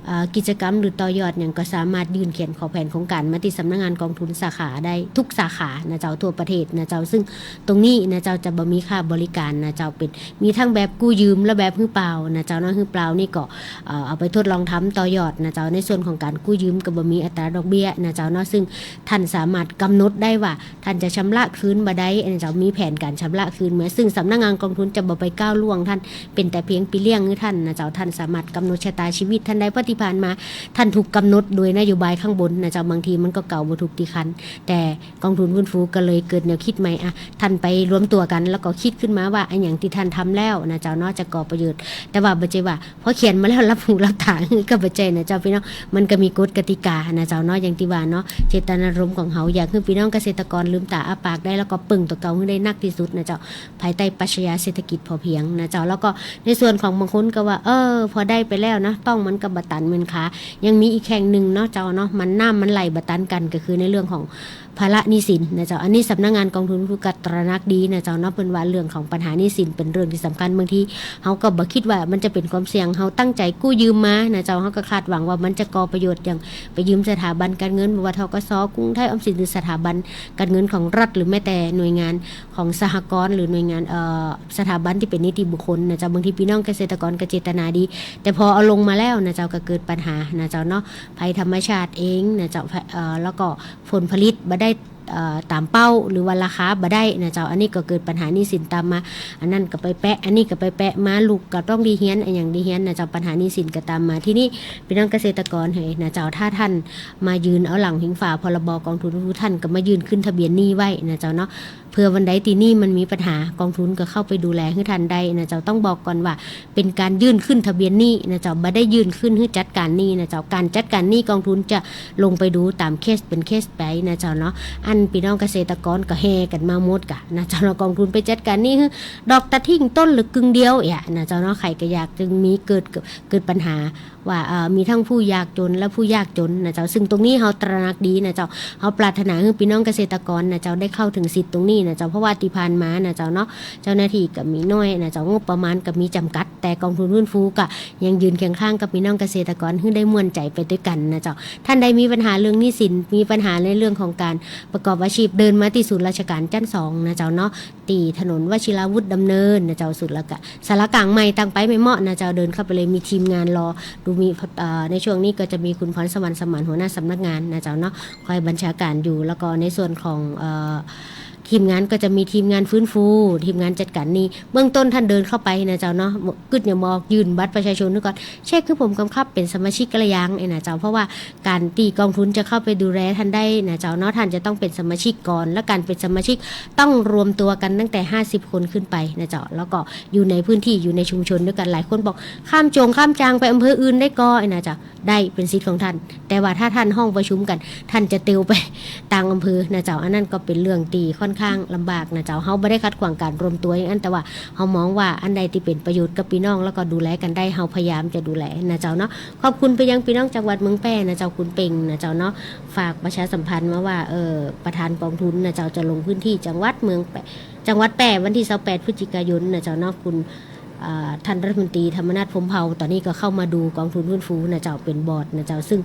เอ่อ กิจกรรมหรือต่อยอดหยังก็สามารถยื่นเขียนขอแผนโครงก๋านมาตี้สำนักงานกองทุนสาขาได้ทุกสาขานะเจ้า ทั่วประเทศนะเจ้า ซึ่งตรงนี้นะเจ้าจะบ่มีค่าบริก๋านนะเจ้า เป๋น มีตึงแบบกู้ยืมและแบบหื้อเปล่านะเจ้าเนาะ หื้อเปล่านี่ก็ เอ่อ เอาไปทดลองทำต่อยอดนะเจ้า ในส่วนของก๋านกู้ยืมก็บ่มีอัตราดอกเบี้ยนะเจ้าเนาะ ซึ่งท่านสามารถกำหนดได้ว่าท่านจะชำระคืนบ่าใดนะเจ้า มีแผนก๋านชำระคืนเมื่อ ซึ่งสำนักงานกองทุนจะบ่ไปก้าวล่วงท่าน เป๋นแต่เพียงปี้เลี้ยงหื้อท่านนะเจ้า ท่านสามารถกำหนดชะตาชีวิตท่านได้ เพราะตี้ผ่านมาท่านถูกกำหนดโดยนโยบายข้างบนนะเจ้า บางทีมันก็เก๋าบ่ถูกตี้คัน แต่กองทุนฟื้นฟูก็เลยเกิดแนวกึ๊ดใหม่ อ่ะ ท่านไปรวมตั๋วกั๋น แล้วก็กึ๊ดขึ้นมาว่าอะหยังตี้ท่านทำแล้วนะเจ้าเนาะ จะก่อประโยชน์ แต่ว่าบ่ใจ้ว่าพอเขียนมาแล้วหลับหูหลับต๋า ก็บ่ใจ้นะเจ้าปี้น้อง มันก็มีกฎกติก๋านะเจ้าเนาะ อย่างตี้ว่าเนาะ เจตนารมณ์ของเฮาอยากหื้อปี้น้องเกษตรกรลืมต๋าอ้าปากได้ แล้วก็เปิ่งตั๋วเก่าหื้อได้นักตี้สุดนะเจ้า ภายใต้ปรัชญาเศรษฐกิจพอเพียงนะเจ้า แล้วก็ในส่วนของบางคนก็ว่า เออ พอได้ไปแล้วนะ ต๊องมันก็บ่ตันเหมือนขา ยังมีอีกแห่งนึ่งเนาะเจ้าเนาะ มันน้ำมันไหลบ่ตันกั๋น ก็คือในเรื่องของภาระหนี้สินนะเจ้า อันนี้สำนักงานกองทุนก็ตระหนักดีนะเจ้าเนาะ เปิ้นว่าเรื่องของปัญหาหนี้สินเป๋นเรื่องตี้สำคัญ บางทีเฮาก็บ่กึ๊ดว่ามันจะเป๋นความเสี่ยง เฮาตั้งใจ๋กู้ยืมมานะเจ้า เฮาก็คาดหวังว่ามันจะก่อประโยชน์ อย่างไปยืมสถาบันก๋านเงิน บ่ว่า ธ.ก.ส. กรุงไทย ออมสิน หรือสถาบันก๋านเงินของรัฐ หรือแม้แต่หน่วยงาน ของสหกรณ์หรือหน่วยงาน เอ่อ สถาบันตี้เป๋นนิติบุคคลนะเจ้า บางทีปี้น้องเกษตรกรก็เจตนาดี แต่พอเอาลงมาแล้วนะเจ้า ก็เกิดปัญหานะเจ้าเนาะ ภัยธรรมชาติเองนะเจ้า ภัย เอ่อ แล้วก็ผลผลิตบ่ได้ เอ่อ ต๋ามเป้า หรือว่าราคาบ่ได้นะเจ้า อันนี้ก็เกิดปัญหาหนี้สินต๋ามมา อันนั้นก็ไปแปะ อันนี้ก็ไปแปะ มาลูกก็ต้องได้เฮียน อะหยังได้เฮียนนะเจ้า ปัญหาหนี้สินก็ต๋ามมา ทีนี้ปี้น้องเกษตรกรเฮ้ยนะเจ้า ถ้าท่านมายื่นเอาหลังพิงฝา พ.ร.บ. กองทุน ท่านก็มายื่นขึ้นทะเบียนหนี้ไว้นะเจ้าเนาะ เผื่อวันใดตี้หนี้มันมีปัญหากองทุนก็เข้าไปดูแลหื้อท่านได้นะเจ้า ต้องบอกก่อนว่าเป๋นก๋านยื่นขึ้นทะเบียนหนี้นะเจ้า บ่ได้ยื่นขึ้นหื้อจัดก๋านหนี้นะเจ้า ก๋านจัดก๋านหนี้กองทุนจะลงไปดูต๋ามเคสเป๋นเคสไปนะเจ้าเนาะ อันปี้น้องเกษตรกรก็แห่กั๋นมาหมดก่ะนะเจ้าเนาะ กองทุนไปจัดก๋านหนี้หื้อดอกตะถิ้งต้นละกึ่งเดียวเอี้ยนะเจ้าเนาะ ใผก็อยาก จึงมีเกิด เกิดปัญหา ว่า เอ่อ มีตึงผู้ยากจ๋นและผู้ยากจ๋นนะเจ้า ซึ่งตรงนี้เฮาตระหนักดีนะเจ้า เฮาปรารถนาหื้อปี้น้องเกษตรกรนะเจ้า ได้เข้าเถิงสิทธิ์ตรงนี้นะเจ้า เพราะว่าตี้ผ่านมานะเจ้าเนาะ เจ้าหน้าตี้ก็มีน้อยนะเจ้า งบประมาณก็มีจ๋ำกัด แต่กองทุนฟื้นฟูก็ยังยืนเคียงข้างกับปี้น้องเกษตรกรหื้อได้ม่วนใจ๋ไปตวยกั๋นนะเจ้า ท่านใดมีปัญหาเรื่องหนี้สิน มีปัญหาในเรื่องของก๋านประกอบอาชีพ เดินมาตี้ศูนย์ราชการจั๊นสองนะเจ้าเนาะ ตี้ถนนวชิราวุธดำเนินนะเจ้า ศูนย์ราชการ ศาลากลางใหม่ตั้งไปใหม่เหมาะนะเจ้า เดินเข้าไปเลย มีทีมงานรอ ดูมี เอ่อ ในช่วงนี้ก็จะมีคุณพรสวรรค์สมาน หัวหน้าสำนักงานนะเจ้าเนาะ คอยบัญชาการอยู่ แล้วก็ในส่วนของ เอ่อ ทีมงานก็จะมีทีมงานฟื้นฟู ทีมงานจัดก๋านหนี้ เบื้องต้นท่านเดินเข้าไปนะเจ้าเนาะ กึ๊ดยังบ่ออก ยื่นบัตรประชาชนหื้อก่อน เช็คหื้อผมกำครับเป๋นสมาชิกกะละยังเอ้ยนะเจ้า เพราะว่าก๋านตี้กองทุนจะเข้าไปดูแลท่านได้นะเจ้าเนาะ ท่านจะต้องเป๋นสมาชิกก่อน และก๋านเป๋นสมาชิกต้องรวมตั๋วกั๋นตั้งแต่ห้าสิบคนขึ้นไปนะเจ้า แล้วก็อยู่ในพื้นที่ อยู่ในชุมชนตวยกั๋น หลายคนบอก ข้ามโจ๋งข้ามจางไปอำเภออื่นได้ก่อเอ้ยนะเจ้า ได้ เป๋นสิทธิ์ของท่าน แต่ว่าถ้าท่านฮ้องประชุมกั๋น ท่านจะเตียวไปต่างอำเภอนะเจ้า อันนั้นก็เป๋นเรื่องตี้ค่อนข้างลำบากนะเจ้า เฮาบ่ได้ขัดขวางก๋านรวมตั๋วอย่างอั้น แต่ว่าเฮามองว่าอันใดตี้เป๋นประโยชน์กับปี้น้อง แล้วก็ดูแลกั๋นได้ เฮาพยายามจะดูแลนะเจ้าเนาะ ขอบคุณไปยังปี้น้องจังหวัดเมืองแป้นะเจ้า คุณเป่งนะเจ้าเนาะ ฝากประชาสัมพันธ์มาว่า เอ่อ ประธานกองทุนนะเจ้า จะลงพื้นที่จังหวัดเมืองแป้ จังหวัดแป้วันตี้ซาวแปดพฤศจิกายนนะเจ้าเนาะ คุณ อ่า ท่านรัฐมนตรีธรรมนัส พรหมเผ่า ต๋อนนี้ก็เข้ามาดูกองทุนฟื้นฟูนะเจ้า เป๋นบอร์ดนะเจ้า ซึ่ง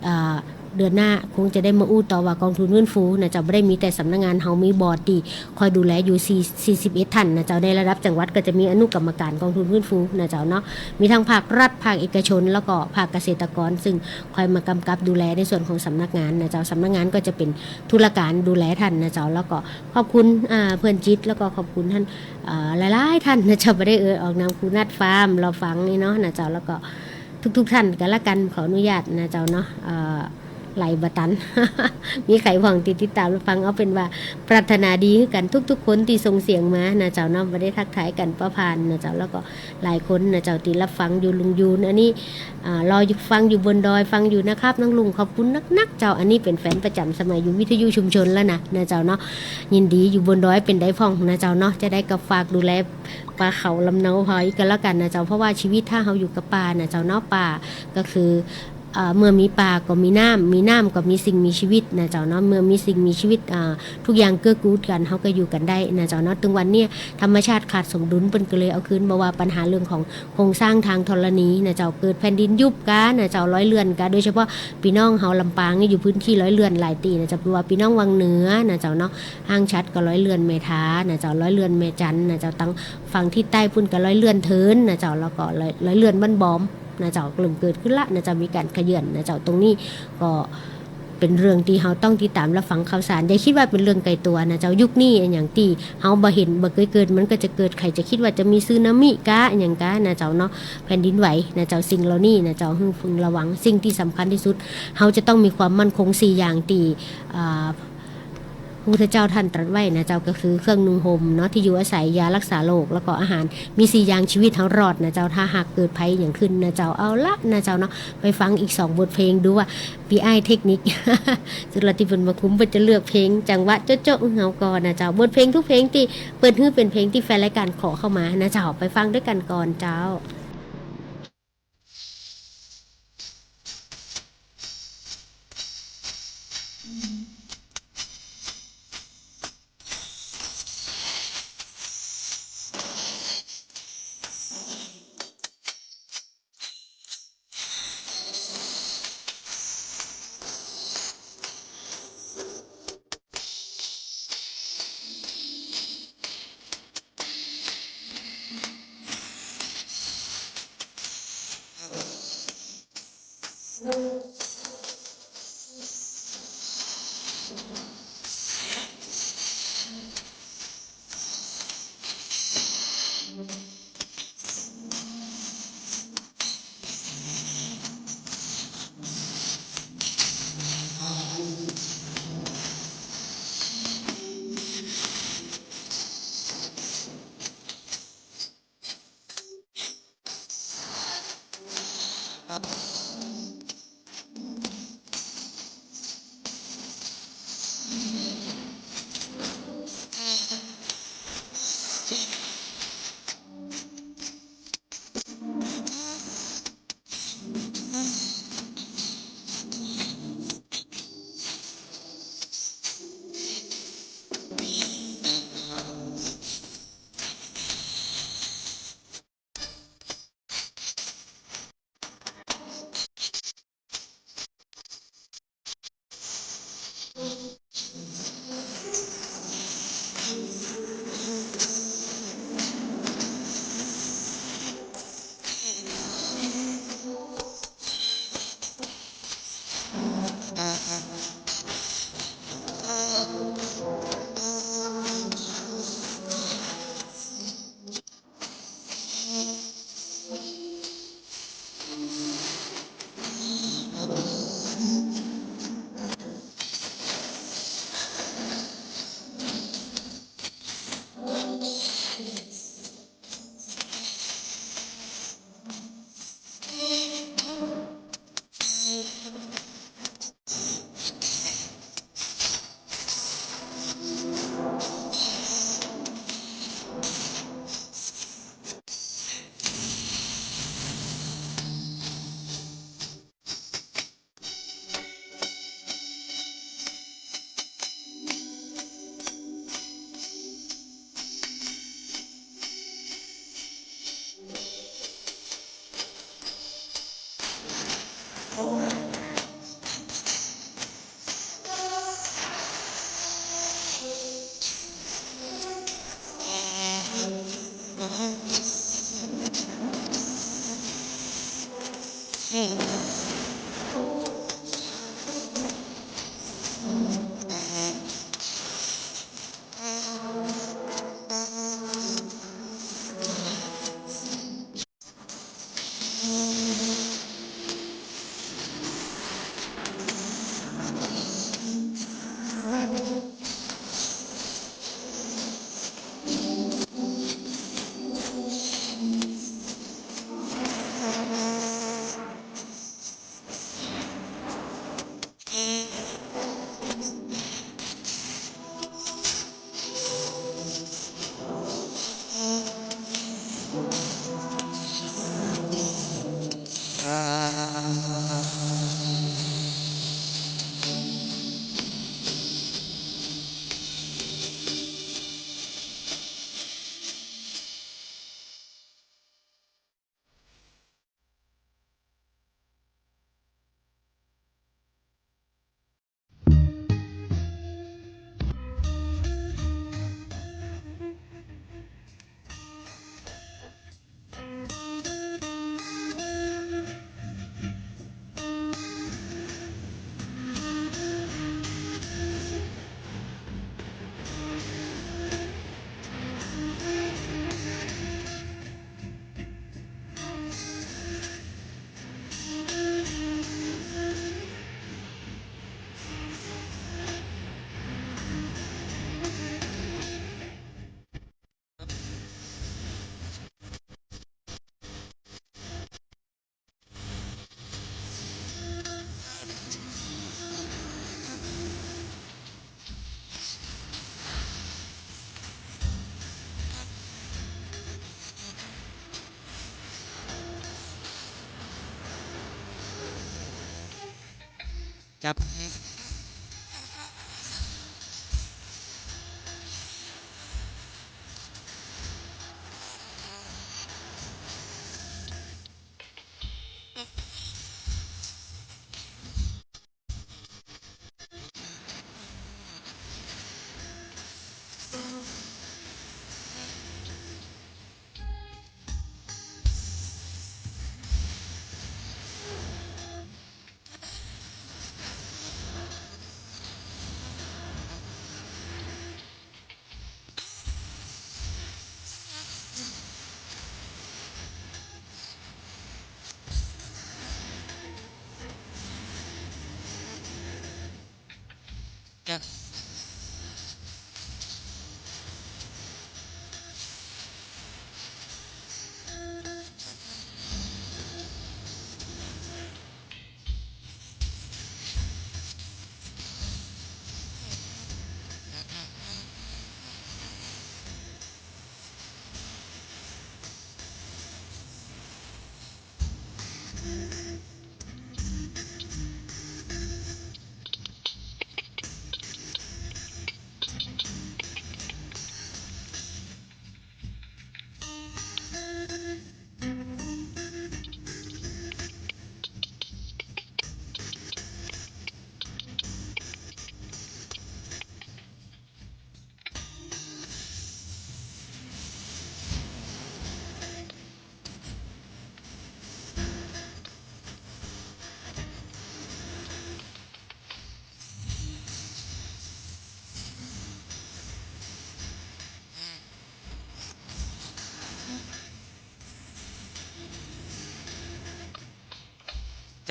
อ่า เดือนหน้าคงจะได้มาอู้ต่อว่ากองทุนฟื้นฟูนะเจ้า บ่ได้มีแต่สำนักงาน เฮามีบอร์ดตี้คอยดูแลอยู่ สี่ สี่สิบเอ็ดท่านนะเจ้า ในระดับจังหวัดก็จะมีอนุกรรมการกองทุนฟื้นฟูนะเจ้าเนาะ มีตึงภาครัฐ ภาคเอกชน แล้วก็ภาคเกษตรกร ซึ่งคอยมากำกับดูแลในส่วนของสำนักงานนะเจ้า สำนักงานก็จะเป๋นธุรการดูแลท่านนะเจ้า แล้วก็ขอบคุณ อ่า เพื่อนจิต แล้วก็ขอบคุณท่าน อ่า หลายๆ ท่านนะเจ้า บ่ได้เอ่ยออกนาม ครูนัดฟาร์ม รอฟังนี่เนาะนะเจ้า แล้วก็ทุกๆ ท่านก็แล้วกั๋น ขออนุญาตนะเจ้าเนาะ เอ่อ ไหลบ่ตัน มีใผพ่องตี้ติดต๋ามรอฟัง เอาเป๋นว่าปรารถนาดีหื้อกั๋นทุกๆ คนตี้ส่งเสียงมานะเจ้าเนาะ บ่ได้ทักทายกั๋นป้อผ่านนะเจ้า แล้วก็หลายคนนะเจ้าตี้รับฟังอยู่ ลุงยูน อันนี้ อ่า รออยู่ฟังอยู่บนดอย ฟังอยู่นะครับ น้องลุง ขอบคุณนักๆ เจ้า อันนี้เป๋นแฟนประจ๋ำสมัยอยู่วิทยุชุมชนแล้วนะ นะเจ้าเนาะ ยินดี อยู่บนดอยเป๋นใดพ่องนะเจ้าเนาะ จะได้ก็ฝากดูแลป่าเขาลำเนาเฮาอีกก็แล้วกั๋นนะเจ้า เพราะว่าชีวิตถ้าเฮาอยู่กับป่านะเจ้าเนาะ ป่าก็คือ อ่า เมื่อมีป่าก็มีน้ำ มีน้ำก็มีสิ่งมีชีวิตนะเจ้าเนาะ เมื่อมีสิ่งมีชีวิต อ่า ทุกอย่างเกื้อกูลกั๋น เฮาก็อยู่กั๋นได้นะเจ้าเนาะ ตึงวันเนี้ยธรรมชาติขาดสมดุล เปิ้นก็เลยเอาคืน บ่ว่าปัญหาเรื่องของโครงสร้างทางธรณีนะเจ้า เกิดแผ่นดินยุบกานะเจ้า รอยเลื่อนกา โดยเฉพาะปี้น้องเฮาลำปางนี่อยู่พื้นตี้รอยเลื่อนหลายตี้นะเจ้า บ่ว่าปี้น้องวังเหนือนะเจ้าเนาะ ห้างฉัตรก็รอยเลื่อนแม่ทานะเจ้า รอยเลื่อนแม่จันนะเจ้า ตังฝั่งตี้ใต้ปุ้นก็รอยเลื่อนเถินนะเจ้า แล้วก็รอย รอยเลื่อนบ้านบอม นะเจ้า เริ่มเกิดขึ้นละนะเจ้า มีก๋านเขยื้อนนะเจ้า ตรงนี้ก็เป๋นเรื่องตี้เฮาต้องติดต๋ามรับฟังข่าวสาร อย่าคิดว่าเป๋นเรื่องไก๋ตั๋วนะเจ้า ยุคนี้อะหยังตี้เฮาบ่เห็นบ่เกยเกิด มันก็จะเกิด ใผจะคิดว่าจะมีสึนามิกาอะหยังกานะเจ้าเนาะ แผ่นดินไหวนะเจ้า สิ่งเหล่านี้นะเจ้า หื้อพึงระวัง สิ่งตี้สำคัญตี้สุด เฮาจะต้องมีความมั่นคงสี่อย่างตี้ อ่า พระพุทธเจ้าท่านตรัสไว้นะเจ้า ก็คือเครื่องนุ่งห่มเนาะ ที่อยู่อาศัย ยารักษาโรค แล้วก็อาหาร มีสี่อย่างชีวิตเฮารอดนะเจ้า ถ้าหากเกิดภัยอะหยังขึ้นนะเจ้า เอาละนะเจ้าเนาะ ไปฟังอีกสองบทเพลงดูว่าปี้อ้ายเทคนิค สุดละตี้เปิ้นบ่คุ้ม เปิ้นจะเลือกเพลงจังหวะโจ๊ะๆ หื้อเฮาก่อนะเจ้า บทเพลงทุกเพลงตี้เปิ้นหื้อเป๋นเพลงตี้แฟนรายก๋านขอเข้ามานะเจ้า ไปฟังด้วยกั๋นก่อนเจ้า จับ จ้ะ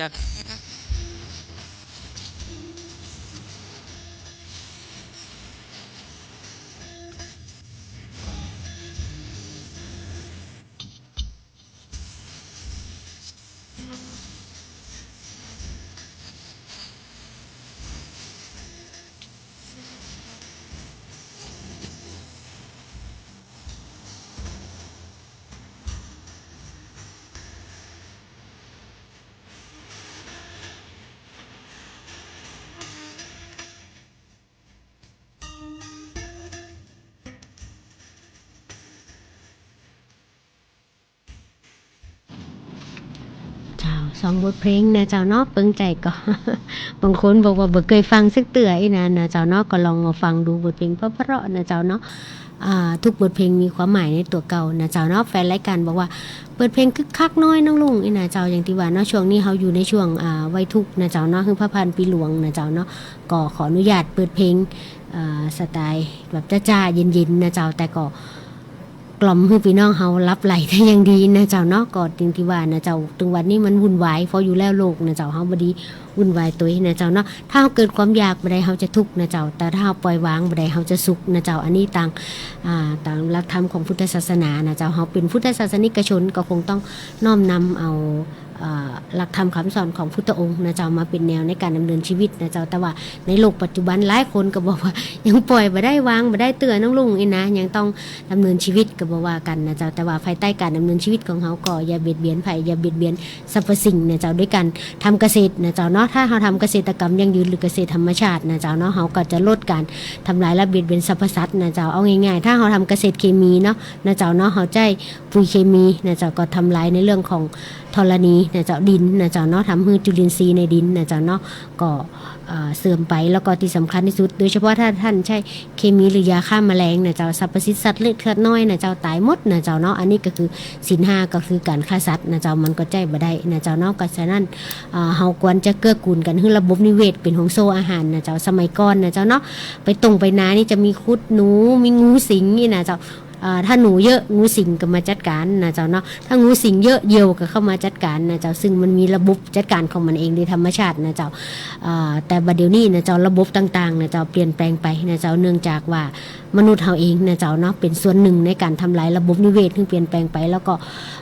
จ้ะ เจ้า สองบทเพลงนะเจ้าเนาะ เปิงใจ๋ก่อ บางคนบอกว่าบ่เกยฟังสักเตื้ออี้นะ นะเจ้าเนาะ ก็ลองมาฟังดูบทเพลงเพราะๆ นะเจ้าเนาะ อ่า ทุกบทเพลงมีความหมายในตั๋วเก่านะเจ้าเนาะ แฟนรายการบอกว่าเปิดเพลงคึกคักน้อยน้องลุงอี้นะเจ้า อย่างตี้ว่าเนาะ ช่วงนี้เฮาอยู่ในช่วง อ่า วัยทุกข์นะเจ้าเนาะ คือพระพันปีหลวงนะเจ้าเนาะ ก็ขออนุญาตเปิดเพลง อ่า สไตล์แบบจ๊าๆ เย็นๆ นะเจ้า แต่ก็ กล่อมหื้อปี้น้องเฮาหลับไหลได้อย่างดีนะเจ้าเนาะ ก็อย่างตี้ว่านะเจ้า ตึงวันนี้มันวุ่นวายพออยู่แล้วโลกนะเจ้า เฮาบ่ดีวุ่นวายตวยนะเจ้าเนาะ ถ้าเฮาเกิดความอยากบ่ได้เฮาจะทุกข์นะเจ้า แต่ถ้าเฮาปล่อยวางบ่ได้เฮาจะสุขนะเจ้า อันนี้ตาง อ่า ตางหลักธรรมของพุทธศาสนานะเจ้า เฮาเป๋นพุทธศาสนิกชนก็คงต้องน้อมนำเอา เอ่อ หลักธรรมคำสอนของพุทธองค์นะเจ้า มาเป๋นแนวในการดำเนินชีวิตนะเจ้า แต่ว่าในโลกปัจจุบันหลายคนก็บอกว่ายังปล่อยบ่ได้วางบ่ได้เตื้อน้องลุงอี้นะ ยังต้องดำเนินชีวิตก็บ่ว่ากั๋นนะเจ้า แต่ว่าภายใต้การดำเนินชีวิตของเฮาก็อย่าเบียดเบียนใผ อย่าเบียดเบียนสรรพสิ่งนะเจ้า ด้วยการทำเกษตรนะเจ้าเนาะ ถ้าเฮาทำเกษตรกรรมยั่งยืนหรือเกษตรธรรมชาตินะเจ้าเนาะ เฮาก็จะลดการทำลายและเบียดเบียนสรรพสัตว์นะเจ้า เอาง่ายๆ ถ้าเฮาทำเกษตรเคมีเนาะ นะเจ้าเนาะ เฮาใจ๊ ปุ๋ยเคมีนะเจ้า ก็ทำลายในเรื่องของธรณีนะเจ้า ดินนะเจ้าเนาะ ทำหื้อจุลินทรีย์ในดินนะเจ้าเนาะ ก็ เอ่อ เสื่อมไป แล้วก็ตี้สำคัญตี้สุด โดยเฉพาะถ้าต้านใจ๊เคมีหรือยาฆ่าแมลงนะเจ้า สรรพสิ่งสัตว์เล็กสัตว์น้อยนะเจ้า ต๋ายหมดนะเจ้าเนาะ อันนี้ก็คือศีลห้าก็คือการฆ่าสัตว์นะเจ้า มันก็ใจ๊บ่ได้นะเจ้าเนาะ ก็ฉะนั้น เอ่อ เฮาควรจะเกื้อกูลกั๋นหื้อระบบนิเวศเป๋นห่วงโซ่อาหารนะเจ้า สมัยก่อนนะเจ้าเนาะ ไปต้งไปนานี่จะมีขุดหนู มีงูสิงอี้นะเจ้า อ่า ถ้าหนูเยอะ งูสิงก็มาจัดก๋านนะเจ้าเนาะ ถ้างูสิงเยอะ เหยี่ยวก็เข้ามาจัดก๋านนะเจ้า ซึ่งมันมีระบบจัดก๋านของมันเองโดยธรรมชาตินะเจ้า อ่า แต่บัดเดี๋ยวนี้นะเจ้า ระบบต่างๆ นะเจ้า เปลี่ยนแปลงไปนะเจ้า เนื่องจากว่ามนุษย์เฮาเองนะเจ้าเนาะ เป๋นส่วนหนึ่งในการทำลายระบบนิเวศหื้อเปลี่ยนแปลงไป แล้วก็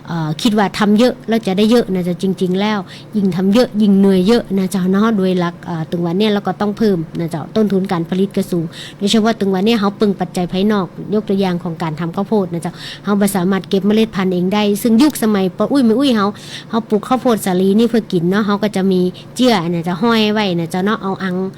เอ่อ กึ๊ดว่าทำเยอะแล้วจะได้เยอะนะเจ้า จริงๆ แล้ว ยิ่งทำเยอะยิ่งเหนื่อยเยอะนะเจ้าเนาะ โดยหลัก เอ่อ ตึงวันนี้เราก็ต้องเพิ่มนะเจ้า ต้นทุนการผลิตก็สูง โดยเฉพาะตึงวันนี้เฮาเปิ่งปัจจัยภายนอก ยกตัวอย่างของการทำ ข้าวโพดนะเจ้า เฮาบ่สามารถเก็บเมล็ดพันธุ์เองได้ ซึ่งยุคสมัยป้ออุ๊ยแม่อุ๊ยเฮา เฮาปลูกข้าวโพดสาลีนี่เพื่อกิ๋นเนาะ เฮาก็จะมีเจื้อนะเจ้า ห้อยไว้นะเจ้าเนาะ เอาอัง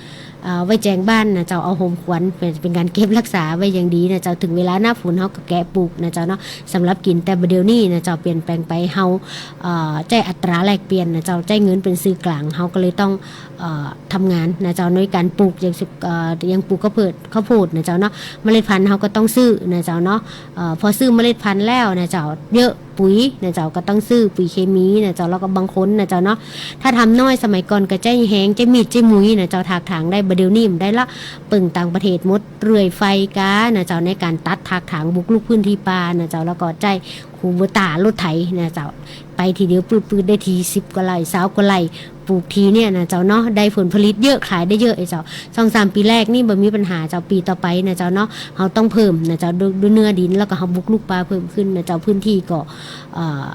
เอ่อ ไว้แจงบ้านนะเจ้า เอาโฮมครัว เป๋น เป๋นก๋านเก็บรักษาไว้อย่างดีนะเจ้า เถิงเวลาหน้าฝนเฮาก็แกะปลูกนะเจ้าเนาะ สำหรับกิ๋น แต่บ่าเดี่ยวนี้นะเจ้า เปลี่ยนแปลงไป เฮา เอ่อ ใจ๊อัตราแลกเปลี่ยนนะเจ้า ใจ๊เงินเป๋นสื่อกลาง เฮาก็เลยต้อง เอ่อ ทำงานนะเจ้า ในก๋านปลูกอย่างสุก เอ่อ อย่างปลูกข้าวโพด ข้าวโพดนะเจ้าเนาะ เมล็ดพันธุ์เฮาก็ต้องซื้อนะเจ้าเนาะ เอ่อ พอซื้อเมล็ดพันธุ์แล้วนะเจ้า เยอะ ปุ๋ยนะเจ้า ก็ต้องซื้อปุ๋ยเคมีนะเจ้า แล้วก็บางคนนะเจ้าเนาะ ถ้าทำน้อยสมัยก่อนก็ใจ๊แฮง ใจ๊มีด ใจ๊มุยนะเจ้า ถากถางได้ บ่าเดี่ยวนี้บ่ได้ละ เปิ่งต่างประเทศหมด เลื่อยไฟก๊านะเจ้า ในก๋านตัดถากถางบุกรุกพื้นที่ป่านะเจ้า แล้วก็ใจ๊คูโบต้ารถไถนะเจ้า ไปทีเดียวปื๊ดๆ ได้ทีสิบกว่าไร่ ซาวกว่าไร่ ปลูกทีเนี่ยนะเจ้าเนาะ ได้ผลผลิตเยอะ ขายได้เยอะไอ้เจ้า สองสามปี๋แรกนี่บ่มีปัญหาเจ้า ปี๋ต่อไปนะเจ้าเนาะ เฮาต้องเพิ่มนะเจ้า ด้วย ด้วยเนื้อดิน แล้วก็เฮาบุกรุกป่าเพิ่มขึ้นนะเจ้า พื้นที่ก็ เอ่อ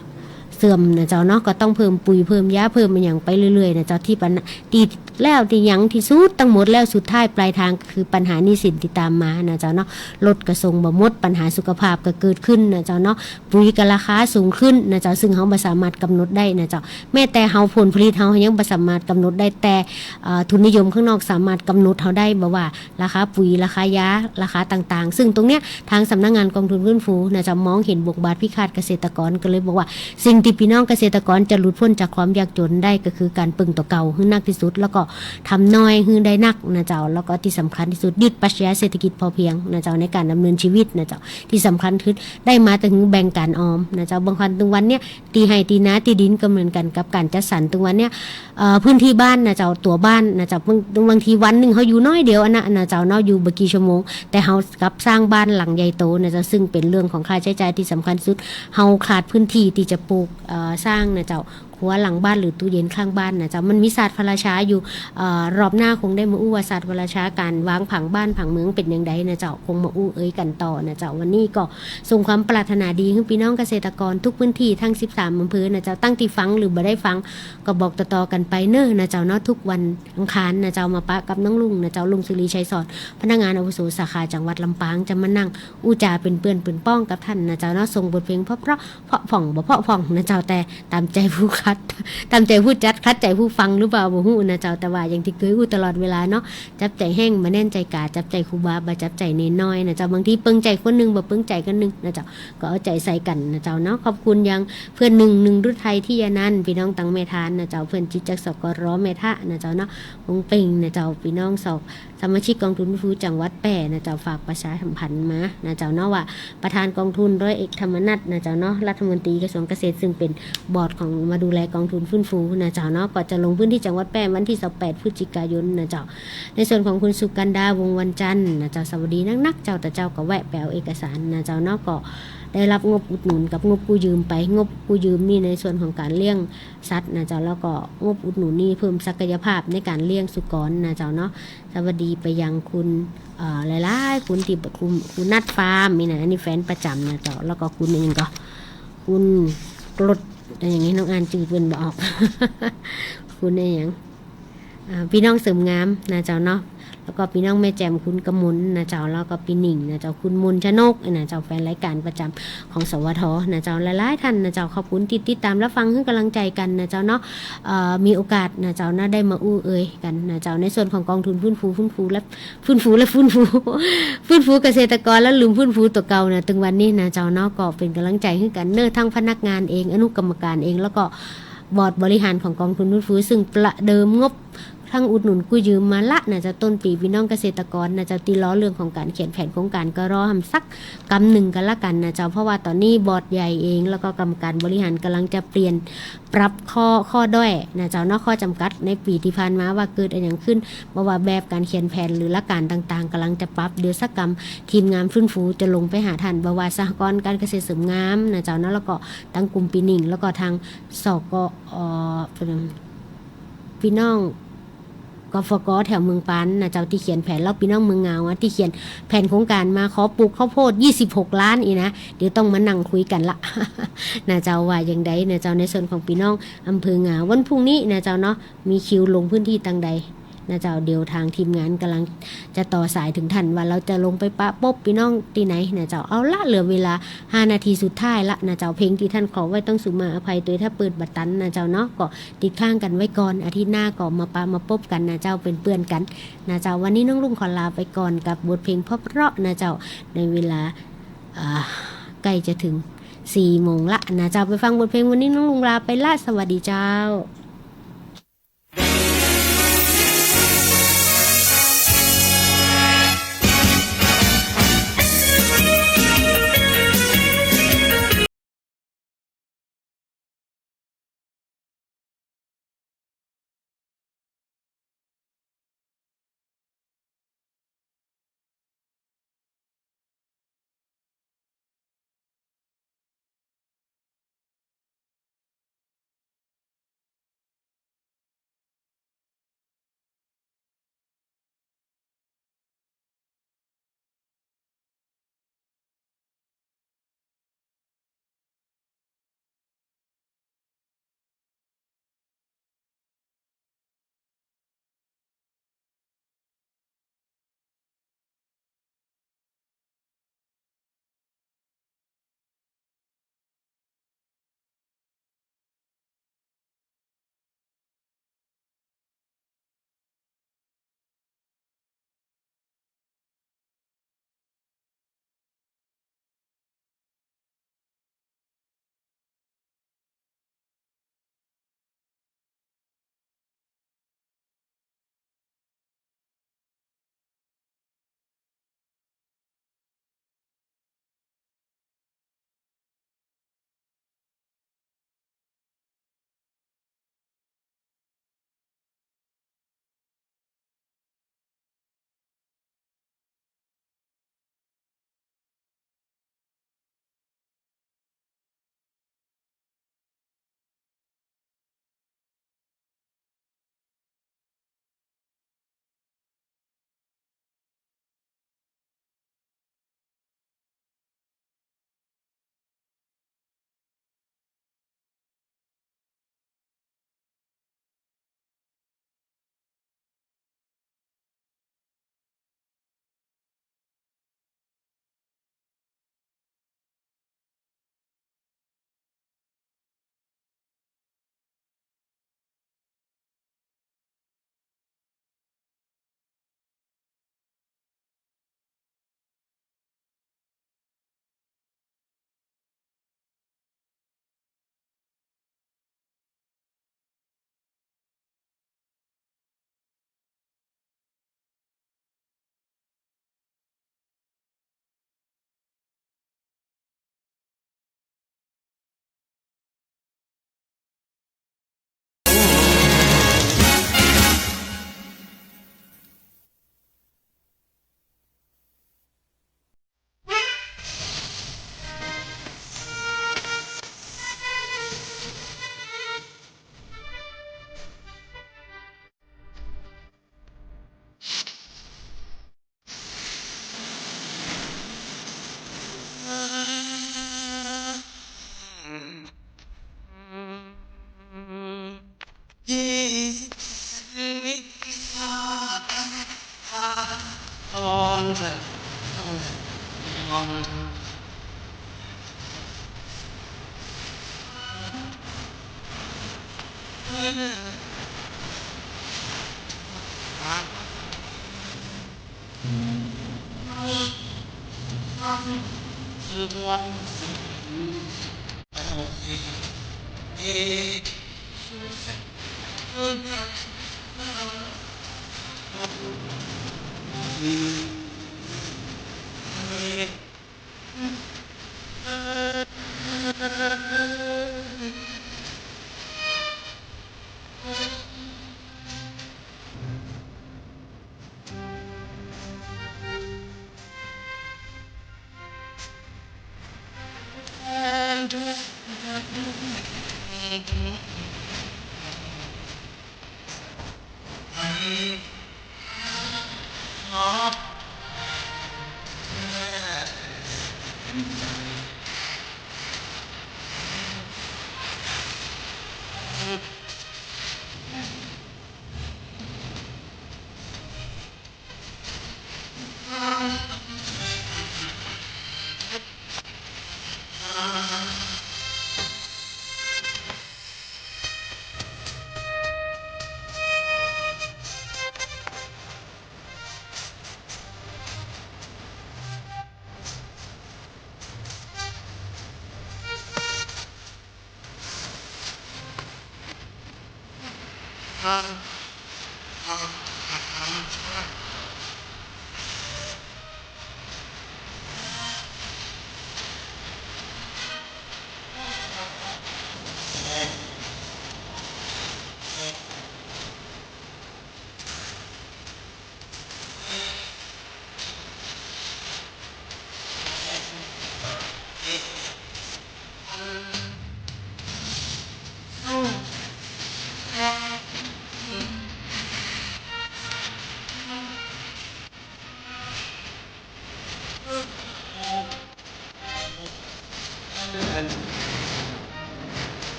เสื่อมนะเจ้าเนาะ ก็ต้องเพิ่มปุ๋ย เพิ่มยา เพิ่มอะหยังไปเรื่อยๆ นะเจ้า ตี้ปัญ ตี้แล้วตี้หยังตี้สุด ตังหมดแล้วสุดท้ายปลายทางก็คือปัญหาหนี้สินตี้ตามมานะเจ้าเนาะ รถก็ส่งบ่หมด ปัญหาสุขภาพก็เกิดขึ้นนะเจ้าเนาะ ปุ๋ยก็ราคาสูงขึ้นนะเจ้า ซึ่งเฮาบ่สามารถกำหนดได้นะเจ้า แม้แต่เฮาผลผลิตเฮายังบ่สามารถกำหนดได้ แต่ เอ่อ ทุนนิยมข้างนอกสามารถกำหนดเฮาได้ บ่ว่าราคาปุ๋ย ราคายา ราคาต่างๆ ซึ่งตรงเนี้ยทางสำนักงานกองทุนฟื้นฟูนะเจ้า มองเห็นบทบาทพิฆาตเกษตรกร ก็เลยบอกว่าสิ่งตี้ปี้น้องเกษตรกรจะหลุดพ้นจากความยากจนได้ก็คือก๋านเปิ่งตั๋วเก่าหื้อนักตี้สุด แล้วก็ทำน้อยหื้อได้นักนะเจ้า แล้วก็ตี้สำคัญตี้สุดยึดปรัชญาเศรษฐกิจพอเพียงนะเจ้า ในก๋านดำเนินชีวิตนะเจ้า ตี้สำคัญคือได้มาตึงแบ่งก๋านออมนะเจ้า บางคนตึงวันเนี้ย ตี้ไฮ่ตี้นาตี้ดินก็เหมือนกั๋นกับก๋านจัดสรรตึงวันเนี้ย เอ่อ พื้นที่บ้านนะเจ้า ตั๋วบ้านนะเจ้า บาง บางทีวันนึ่งเฮาอยู่น้อยเดียวอันนะนะเจ้าเนาะ อยู่บ่กี่ชั่วโมง แต่เฮากลับสร้างบ้านหลังใหญ่โตนะเจ้า ซึ่งเป๋นเรื่องของค่าใจ๊จ่ายตี้สำคัญสุด เฮาขาดพื้นที่ตี้จะปลูก เอ่อ สร้างนะเจ้า ครัวหลังบ้านหรือตู้เย็นข้างบ้านนะเจ้า มันมีศาสตร์พระราชาอยู่ เอ่อ รอบหน้าคงได้มาอู้ว่าศาสตร์พระราชาก๋านวางผังบ้านผังเมืองเป๋นอย่างใดนะเจ้า คงมาอู้เอ่ยกั๋นต่อนะเจ้า วันนี้ก็ ส่งความปรารถนาดีหื้อปี้น้องเกษตรกรทุกพื้นที่ทั้งสิบสามอำเภอนะเจ้า ตั้งตี้ฟังหรือบ่ได้ฟัง ก็บอกต่อๆ กั๋นไปเน่อนะเจ้าเนาะ ทุกวันอังคารนะเจ้า มาปะกับน้องลุงนะเจ้า ลุงสุรีชัยสอน พนักงานอาวุโสสาขาจังหวัดลำปาง จะมานั่งอู้จ๋าเป๋นเปื้อนเป๋นป้องกับต้านนะเจ้าเนาะ ส่งบทเพลงเพราะๆ เพราะพ่องบ่เพราะพ่องนะเจ้า แต่ต๋ามใจ๋ผู้คัด ต๋ามใจ๋ผู้จัด ขัดใจ๋ผู้ฟังหรือเปล่าบ่ฮู้นะเจ้า แต่ว่าอย่างตี้เกยอู้ตลอดเวลาเนาะ จับใจ๋แห้งบ่แน่นใจ๋ก๋า จับใจ๋ครูบาบ่จับใจ๋เณรน้อยนะเจ้า บางทีเปิงใจ๋คนนึ่งบ่เปิงใจ๋คนนึ่งนะเจ้า ก็เอาใจ๋ใส่กั๋นนะเจ้าเนาะ ขอบคุณยังเพื่อนหนึ่ง หนึ่งฤทัย ที่ยานันท์ ปี้น้องตังแม่ทานนะเจ้า เพื่อนจิ๊ดจาก สกร แม่ทะนะเจ้าเนาะ วงเป่งนะเจ้า ปี้น้องสอก สมาชิกกองทุนฟื้นฟูจังหวัดแป้นะเจ้า ฝากประชาสัมพันธ์มานะเจ้าเนาะ ว่าประธานกองทุนร้อยเอกธรรมนัสนะเจ้าเนาะ รัฐมนตรีกระทรวงเกษตร ซึ่งเป๋นบอร์ดของมาดูแลกองทุนฟื้นฟูนะเจ้าเนาะ ก็จะลงพื้นที่จังหวัดแป้วันตี้ซาวแปดพฤศจิกายนนะเจ้า ในส่วนของคุณสุกันดา วงศ์วันจันทร์นะเจ้า สวัสดีนักๆ เจ้า แต่เจ้าก็แวะไปเอาเอกสารนะเจ้าเนาะ ก็ได้รับงบอุดหนุนกับงบกู้ยืมไป งบกู้ยืมนี่ในส่วนของก๋านเลี้ยงสัตว์นะเจ้า แล้วก็งบอุดหนุนนี่เพิ่มศักยภาพในก๋านเลี้ยงสุกรนะเจ้าเนาะ สวัสดีไปยังคุณ เอ่อ หลายๆ คนตี้ คุณ คุณนัทฟาร์มนี่นะ อันนี้แฟนประจ๋ำนะเจ้า แล้วก็คุณอะหยังก่อ คุณกรด อะหยังนี่ น้องอ่านจื้อเปิ้นบ่ออก คุณอะหยัง อ่า ปี้น้องเสริมงามนะเจ้าเนาะ แล้วก็ปี้น้องแม่แจ่ม คุณกมลนะเจ้า แล้วก็ปี้หนิงนะเจ้า คุณมนชนกนะเจ้า แฟนรายก๋านประจ๋ำของ สวท นะเจ้า หลายๆ ต้านนะเจ้า ขอบคุณตี้ติดต๋ามรับฟังหื้อก๋ำลังใจ๋กั๋นนะเจ้าเนาะ เอ่อ มีโอกาสนะเจ้าเนาะ ได้มาอู้เอ่ยกั๋นนะเจ้า ในส่วนของกองทุนฟื้นฟู ฟื้นฟูและ ฟื้นฟูและฟื้นฟู ฟื้นฟูเกษตรกรแล้วลืมฟื้นฟูตั๋วเก่านะ ตึงวันนี้นะเจ้าเนาะ ก็เป๋นก๋ำลังใจ๋หื้อกั๋นเน่อ ทั้งพนักงานเอง อนุกรรมการเอง แล้วก็ บอร์ดบริหารของกองทุนฟื้นฟู ซึ่งประเดิมงบทั้งอุดหนุนกู้ยืมมาละนะเจ้า ต้นปี๋ปี้น้องเกษตรกรนะเจ้า ตี้รอเรื่องของก๋านเขียนแผนโครงก๋านก็รอหำสักกำนึ่งก็ละกั๋นนะเจ้า เพราะว่าต๋อนนี้บอร์ดใหญ่เอง แล้วก็กรรมการบริหารก๋ำลังจะเปลี่ยนปรับข้อ ข้อด้อยนะเจ้าเนาะ ข้อจ๋ำกัดในปี๋ตี้ผ่านมาว่าเกิดอะหยังขึ้น บ่ว่าแบบก๋านเขียนแผนหรือหลักก๋านต่างๆ ก๋ำลังจะปรับ เดี๋ยวสักกำทีมงานฟื้นฟูจะลงไปหาต้าน บ่ว่าสหกรณ์ก๋านเกษตรเสริมงามนะเจ้าเนาะ แล้วก็ตังกลุ่มปี้หนิง แล้วก็ตาง สก เอ่อ ปี้น้อง กฟก แถวเมืองปานนะเจ้า ตี้เขียนแผน แล้วปี้น้องเมืองงาวอะ ตี้เขียนแผนโครงก๋านมาขอปลูกข้าวโพดยี่สิบหกล้านอี้นะ เดี๋ยวต้องมานั่งคุยกั๋นละ นะเจ้า ว่าอย่างใดนะเจ้า ในส่วนของปี้น้องอำเภองาว วันพรุ่งนี้นะเจ้าเนาะ มีคิวลงพื้นที่ตังใด นะเจ้า เดี๋ยวตางทีมงานก่ำลังจะต่อสายเถิงต้าน ว่าเฮาจะลงไปปะปบปี้น้องตี้ไหนนะเจ้า เอาละ เหลือเวลาห้านาทีสุดท้ายละนะเจ้า เพลงตี้ต้านขอไว้ต้องสูญมาอภัยตวย ถ้าเปิดบ่ตันนะเจ้าเนาะ ก็ติดค้างกั๋นไว้ก่อน อาทิตย์หน้าก็มาปะมาปบกั๋นนะเจ้า เป๋นเปื้อนกั๋นนะเจ้า วันนี้น้องลุงขอลาไปก่อนกับบทเพลงเพราะๆนะเจ้า ในเวลา อ่า ใก้จะเถิงสี่โมงละนะเจ้า ไปฟังบทเพลงวันนี้น้องลุงลาไปละ สวัสดีเจ้า